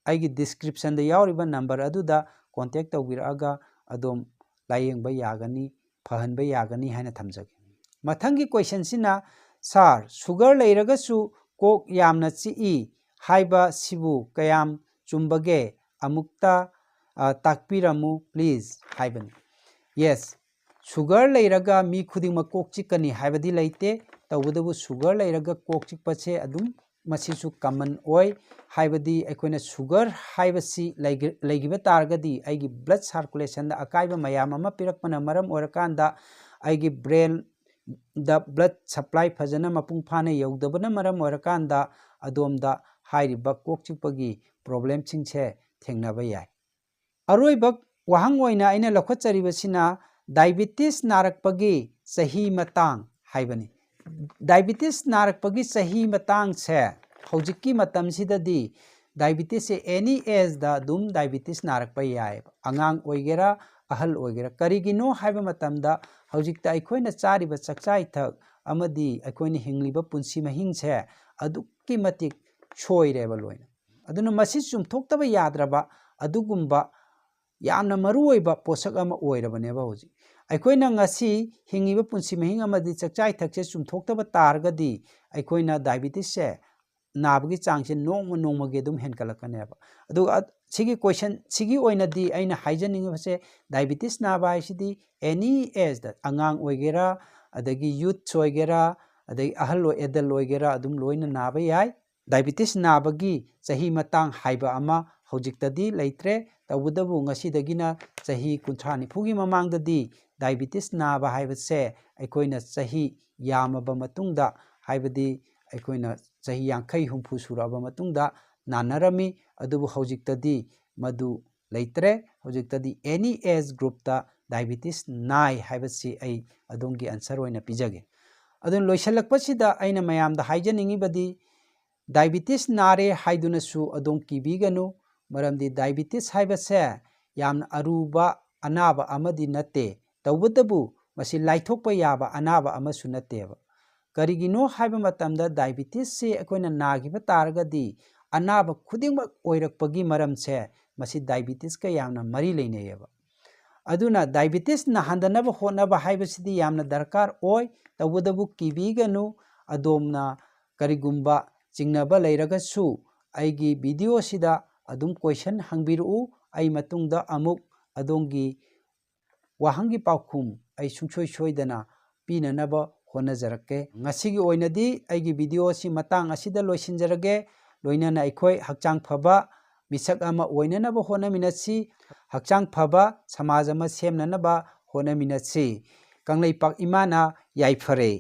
ꯑꯩꯒꯤ ꯗꯤꯁꯀ꯭ꯔꯤꯞꯁꯟꯗ ꯌꯥꯎꯔꯤꯕ ꯅꯝꯕꯔ ꯑꯗꯨꯗ ꯀꯣꯟꯇꯦꯛ ꯇꯧꯕꯤꯔꯛꯑꯒ ꯑꯗꯣꯝ ꯂꯥꯌꯦꯡꯕ ꯌꯥꯒꯅꯤ, ꯐꯍꯟꯕ ꯌꯥꯒꯅꯤ ꯍꯥꯏꯅ ꯊꯝꯖꯒꯦ꯫ ꯃꯊꯪꯒꯤ ꯀꯣꯏꯁꯟꯁꯤꯅ, "ꯁꯥꯔ, ꯁꯨꯒꯔ ꯂꯩꯔꯒꯁꯨ ꯀꯣꯛ ꯌꯥꯝꯅ ꯆꯤꯛꯏ ꯍꯥꯏꯕꯁꯤꯕꯨ ꯀꯌꯥꯝ ꯆꯨꯝꯕꯒꯦ? ꯑꯃꯨꯛꯇ, ꯑ, ꯇꯥꯛꯄꯤꯔꯝꯃꯨ ꯄ꯭ꯂꯤꯖ" ꯍꯥꯏꯕꯅꯤ꯫ ꯌꯦꯁ, ꯁꯨꯒꯔ ꯂꯩꯔꯒ ꯃꯤ ꯈꯨꯗꯤꯡꯃꯛ ꯀꯣꯛ ꯆꯤꯛꯀꯅꯤ ꯍꯥꯏꯕꯗꯤ ꯂꯩꯇꯦ꯫ ꯇꯧꯕꯇꯕꯨ ꯁꯨꯒꯔ ꯂꯩꯔꯒ ꯀꯣꯛ ꯆꯤꯛꯄꯁꯦ ꯑꯗꯨꯝ ꯃꯁꯤꯁꯨ ꯀꯃꯟ ꯑꯣꯏ꯫ ꯍꯥꯏꯕꯗꯤ ꯑꯩꯈꯣꯏꯅ ꯁꯨꯒꯔ ꯍꯥꯏꯕꯁꯤ ꯂꯩꯒ-, ꯂꯩꯈꯤꯕ ꯇꯥꯔꯒꯗꯤ ꯑꯩꯒꯤ ꯕ꯭ꯂꯠ ꯁꯥꯔꯀꯨꯂꯦꯁꯟꯗ ꯑꯀꯥꯏꯕ ꯃꯌꯥꯝ ꯑꯃ ꯄꯤꯔꯛꯄꯅ ꯃꯔꯝ ꯑꯣꯏꯔꯀꯥꯟꯗ ꯑꯩꯒꯤ ꯕ꯭ꯔꯦꯟꯗ ꯕ꯭ꯂꯠ ꯁꯄ꯭ꯂꯥꯏ ꯐꯖꯅ ꯃꯄꯨꯡ ꯐꯥꯅ ꯌꯧꯗꯕꯅ ꯃꯔꯝ ꯑꯣꯏꯔꯀꯥꯟꯗ ꯑꯗꯣꯝꯗ ꯍꯥꯏꯔꯤꯕ ꯀꯣꯛ ꯆꯤꯛꯄꯒꯤ ꯄ꯭ꯔꯣꯕ꯭ꯂꯦꯝꯁꯤꯡꯁꯦ ꯊꯦꯡꯅꯕ ꯌꯥꯏ꯫ ꯑꯔꯣꯏꯕ ꯋꯥꯍꯪ ꯑꯣꯏꯅ ꯑꯩꯅ ꯂꯧꯈꯠꯆꯔꯤꯕꯁꯤꯅ ꯗꯥꯏꯕꯤꯇꯤꯁ ꯅꯥꯔꯛꯄꯒꯤ ꯆꯍꯤ ꯃꯇꯥꯡ ꯍꯥꯏꯕꯅꯤ꯫ ꯗꯥꯏꯕꯤꯇꯤꯁ ꯅꯥꯔꯛꯄꯒꯤ ꯆꯍꯤ ꯃꯇꯥꯡꯁꯦ ꯍꯧꯖꯤꯛꯀꯤ ꯃꯇꯝꯁꯤꯗꯗꯤ ꯗꯥꯏꯕꯤꯇꯤꯁꯁꯦ ꯑꯦꯅꯤ ꯑꯦꯖꯗ ꯑꯗꯨꯝ ꯗꯥꯏꯕꯤꯇꯤꯁ ꯅꯥꯔꯛꯄ ꯌꯥꯏꯑꯕ, ꯑꯉꯥꯡ ꯑꯣꯏꯒꯦꯔꯥ ꯑꯍꯜ ꯑꯣꯏꯒꯦꯔꯥ꯫ ꯀꯔꯤꯒꯤꯅꯣ ꯍꯥꯏꯕ ꯃꯇꯝꯗ ꯍꯧꯖꯤꯛꯇ ꯑꯩꯈꯣꯏꯅ ꯆꯥꯔꯤꯕ ꯆꯥꯛꯆꯥ ꯏꯊꯛ ꯑꯃꯗꯤ ꯑꯩꯈꯣꯏꯅ ꯍꯤꯡꯂꯤꯕ ꯄꯨꯟꯁꯤ ꯃꯍꯤꯡꯁꯦ ꯑꯗꯨꯛꯀꯤ ꯃꯇꯤꯛ ꯁꯣꯏꯔꯦꯕ ꯂꯣꯏꯅ꯫ ꯑꯗꯨꯅ ꯃꯁꯤ ꯆꯨꯝꯊꯣꯛꯇꯕ ꯌꯥꯗ꯭ꯔꯕ ꯑꯗꯨꯒꯨꯝꯕ ꯌꯥꯝꯅ ꯃꯔꯨꯑꯣꯏꯕ ꯄꯣꯠꯁꯛ ꯑꯃ ꯑꯣꯏꯔꯕꯅꯦꯕ ꯍꯧꯖꯤꯛ꯫ ꯑꯩꯈꯣꯏꯅ ꯉꯁꯤ ꯍꯤꯡꯉꯤꯕ ꯄꯨꯟꯁꯤ ꯃꯍꯤꯡ ꯑꯃꯗꯤ ꯆꯥꯛꯆꯥ ꯏꯊꯛꯁꯦ ꯆꯨꯝꯊꯣꯛꯇꯕ ꯇꯥꯔꯒꯗꯤ ꯑꯩꯈꯣꯏꯅ ꯗꯥꯏꯕꯤꯇꯤꯁꯁꯦ ꯅꯥꯕꯒꯤ ꯆꯥꯡꯁꯦ ꯅꯣꯡꯃ ꯅꯣꯡꯃꯒꯤ ꯑꯗꯨꯝ ꯍꯦꯟꯒꯠꯂꯛꯀꯅꯦꯕ꯫ ꯑꯗꯨꯒ ꯑ-, ꯁꯤꯒꯤ ꯀꯣꯏꯁꯟ ꯁꯤꯒꯤ ꯑꯣꯏꯅꯗꯤ ꯑꯩꯅ ꯍꯥꯏꯖꯅꯤꯡꯉꯤꯕꯁꯦ, ꯗꯥꯏꯕꯤꯇꯤꯁ ꯅꯥꯕ ꯍꯥꯏꯁꯤꯗꯤ ꯑꯦꯅꯤ ꯑꯦꯖꯗ, ꯑꯉꯥꯡ ꯑꯣꯏꯒꯦꯔꯥ, ꯑꯗꯒꯤ ꯌꯨꯠꯁ ꯑꯣꯏꯒꯦꯔꯥ, ꯑꯗꯒꯤ ꯑꯍꯜ ꯑꯣꯏ, ꯑꯦꯗꯜ ꯑꯣꯏꯒꯦꯔꯥ, ꯑꯗꯨꯝ ꯂꯣꯏꯅ ꯅꯥꯕ ꯌꯥꯏ꯫ ꯗꯥꯏꯕꯤꯇꯤꯁ ꯅꯥꯕꯒꯤ ꯆꯍꯤ ꯃꯇꯥꯡ ꯍꯥꯏꯕ ꯑꯃ ꯍꯧꯖꯤꯛꯇꯗꯤ ꯂꯩꯇ꯭ꯔꯦ꯫ ꯇꯧꯕꯇꯕꯨ ꯉꯁꯤꯗꯒꯤꯅ ꯆꯍꯤ ꯀꯨꯟꯊ꯭ꯔꯥ ꯅꯤꯐꯨꯒꯤ ꯃꯃꯥꯡꯗꯗꯤ ꯗꯥꯏꯕꯤꯇꯤꯁ ꯅꯥꯕ ꯍꯥꯏꯕꯁꯦ ꯑꯩꯈꯣꯏꯅ ꯆꯍꯤ ꯌꯥꯝꯃꯕ ꯃꯇꯨꯡꯗ, ꯍꯥꯏꯕꯗꯤ ꯑꯩꯈꯣꯏꯅ ꯆꯍꯤ ꯌꯥꯡꯈꯩ ꯍꯨꯝꯐꯨ ꯁꯨꯔꯛꯑꯕ ꯃꯇꯨꯡꯗ ꯅꯥꯅꯔꯝꯃꯤ꯫ ꯑꯗꯨꯕꯨ ꯍꯧꯖꯤꯛꯇꯗꯤ ꯃꯗꯨ ꯂꯩꯇ꯭ꯔꯦ꯫ ꯍꯧꯖꯤꯛꯇꯗꯤ ꯑꯦꯅꯤ ꯑꯦꯖ ꯒ꯭ꯔꯨꯞꯇ ꯗꯥꯏꯕꯤꯇꯤꯁ ꯅꯥꯏ ꯍꯥꯏꯕꯁꯤ ꯑꯩ ꯑꯗꯣꯝꯒꯤ ꯑꯟꯁꯔ ꯑꯣꯏꯅ ꯄꯤꯖꯒꯦ꯫ ꯑꯗꯨꯅ ꯂꯣꯏꯁꯤꯜꯂꯛꯄꯁꯤꯗ ꯑꯩꯅ ꯃꯌꯥꯝꯗ ꯍꯥꯏꯖꯅꯤꯡꯉꯤꯕꯗꯤ, ꯗꯥꯏꯕꯤꯇꯤꯁ ꯅꯥꯔꯦ ꯍꯥꯏꯗꯨꯅꯁꯨ ꯑꯗꯣꯝ ꯀꯤꯕꯤꯒꯅꯨ, ꯃꯔꯝꯗꯤ ꯗꯥꯏꯕꯤꯇꯤꯁ ꯍꯥꯏꯕꯁꯦ ꯌꯥꯝꯅ ꯑꯔꯨꯕ ꯑꯅꯥꯕ ꯑꯃꯗꯤ ꯅꯠꯇꯦ꯫ ꯇꯧꯕꯇꯕꯨ ꯃꯁꯤ ꯂꯥꯏꯊꯣꯛꯄ ꯌꯥꯕ ꯑꯅꯥꯕ ꯑꯃꯁꯨ ꯅꯠꯇꯦꯕ꯫ ꯀꯔꯤꯒꯤꯅꯣ ꯍꯥꯏꯕ ꯃꯇꯝꯗ ꯗꯥꯏꯕꯤꯇꯤꯁꯁꯤ ꯑꯩꯈꯣꯏꯅ ꯅꯥꯈꯤꯕ ꯇꯥꯔꯒꯗꯤ ꯑꯅꯥꯕ ꯈꯨꯗꯤꯡꯃꯛ ꯑꯣꯏꯔꯛꯄꯒꯤ ꯃꯔꯝꯁꯦ ꯃꯁꯤ ꯗꯥꯏꯕꯤꯇꯤꯁꯀ ꯌꯥꯝꯅ ꯃꯔꯤ ꯂꯩꯅꯩꯌꯦꯕ꯫ ꯑꯗꯨꯅ ꯗꯥꯏꯕꯤꯇꯤꯁ ꯅꯥꯍꯟꯗꯅꯕ ꯍꯣꯠꯅꯕ ꯍꯥꯏꯕꯁꯤꯗꯤ ꯌꯥꯝꯅ ꯗꯔꯀꯥꯔ ꯑꯣꯏ꯫ ꯇꯧꯕꯇꯕꯨ ꯀꯤꯕꯤꯒꯅꯨ, ꯑꯗꯣꯝꯅ ꯀꯔꯤꯒꯨꯝꯕ ꯆꯤꯡꯅꯕ ꯂꯩꯔꯒꯁꯨ ꯑꯩꯒꯤ ꯚꯤꯗꯤꯑꯣꯁꯤꯗ ꯑꯗꯨꯝ ꯀꯣꯏꯁꯟ ꯍꯪꯕꯤꯔꯛꯎ꯫ ꯑꯩ ꯃꯇꯨꯡꯗ ꯑꯃꯨꯛ ꯑꯗꯣꯝꯒꯤ ꯋꯥꯍꯪꯒꯤ ꯄꯥꯎꯈꯨꯝ ꯑꯩ ꯁꯨꯡꯁꯣꯏ ꯁꯣꯏꯗꯅ ꯄꯤꯅꯅꯕ ꯍꯣꯠꯅꯖꯔꯛꯀꯦ꯫ ꯉꯁꯤꯒꯤ ꯑꯣꯏꯅꯗꯤ ꯑꯩꯒꯤ video ꯑꯁꯤ ꯃꯇꯥꯡ ꯑꯁꯤꯗ ꯂꯣꯏꯁꯤꯟꯖꯔꯒꯦ꯫ ꯂꯣꯏꯅꯅ ꯑꯩꯈꯣꯏ ꯍꯛꯆꯥꯡ ꯐꯕ ꯃꯤꯁꯛ ꯑꯃ ꯑꯣꯏꯅꯅꯕ ꯍꯣꯠꯅꯃꯤꯟꯅꯁꯤ꯫ ꯍꯛꯆꯥꯡ ꯐꯕ ꯁꯃꯥꯖ ꯑꯃ ꯁꯦꯝꯅꯅꯕ ꯍꯣꯠꯅꯃꯤꯟꯅꯁꯤ꯫ ꯀꯪꯂꯩꯄꯥꯛ ꯏꯃꯥꯅ ꯌꯥꯏꯐꯔꯦ꯫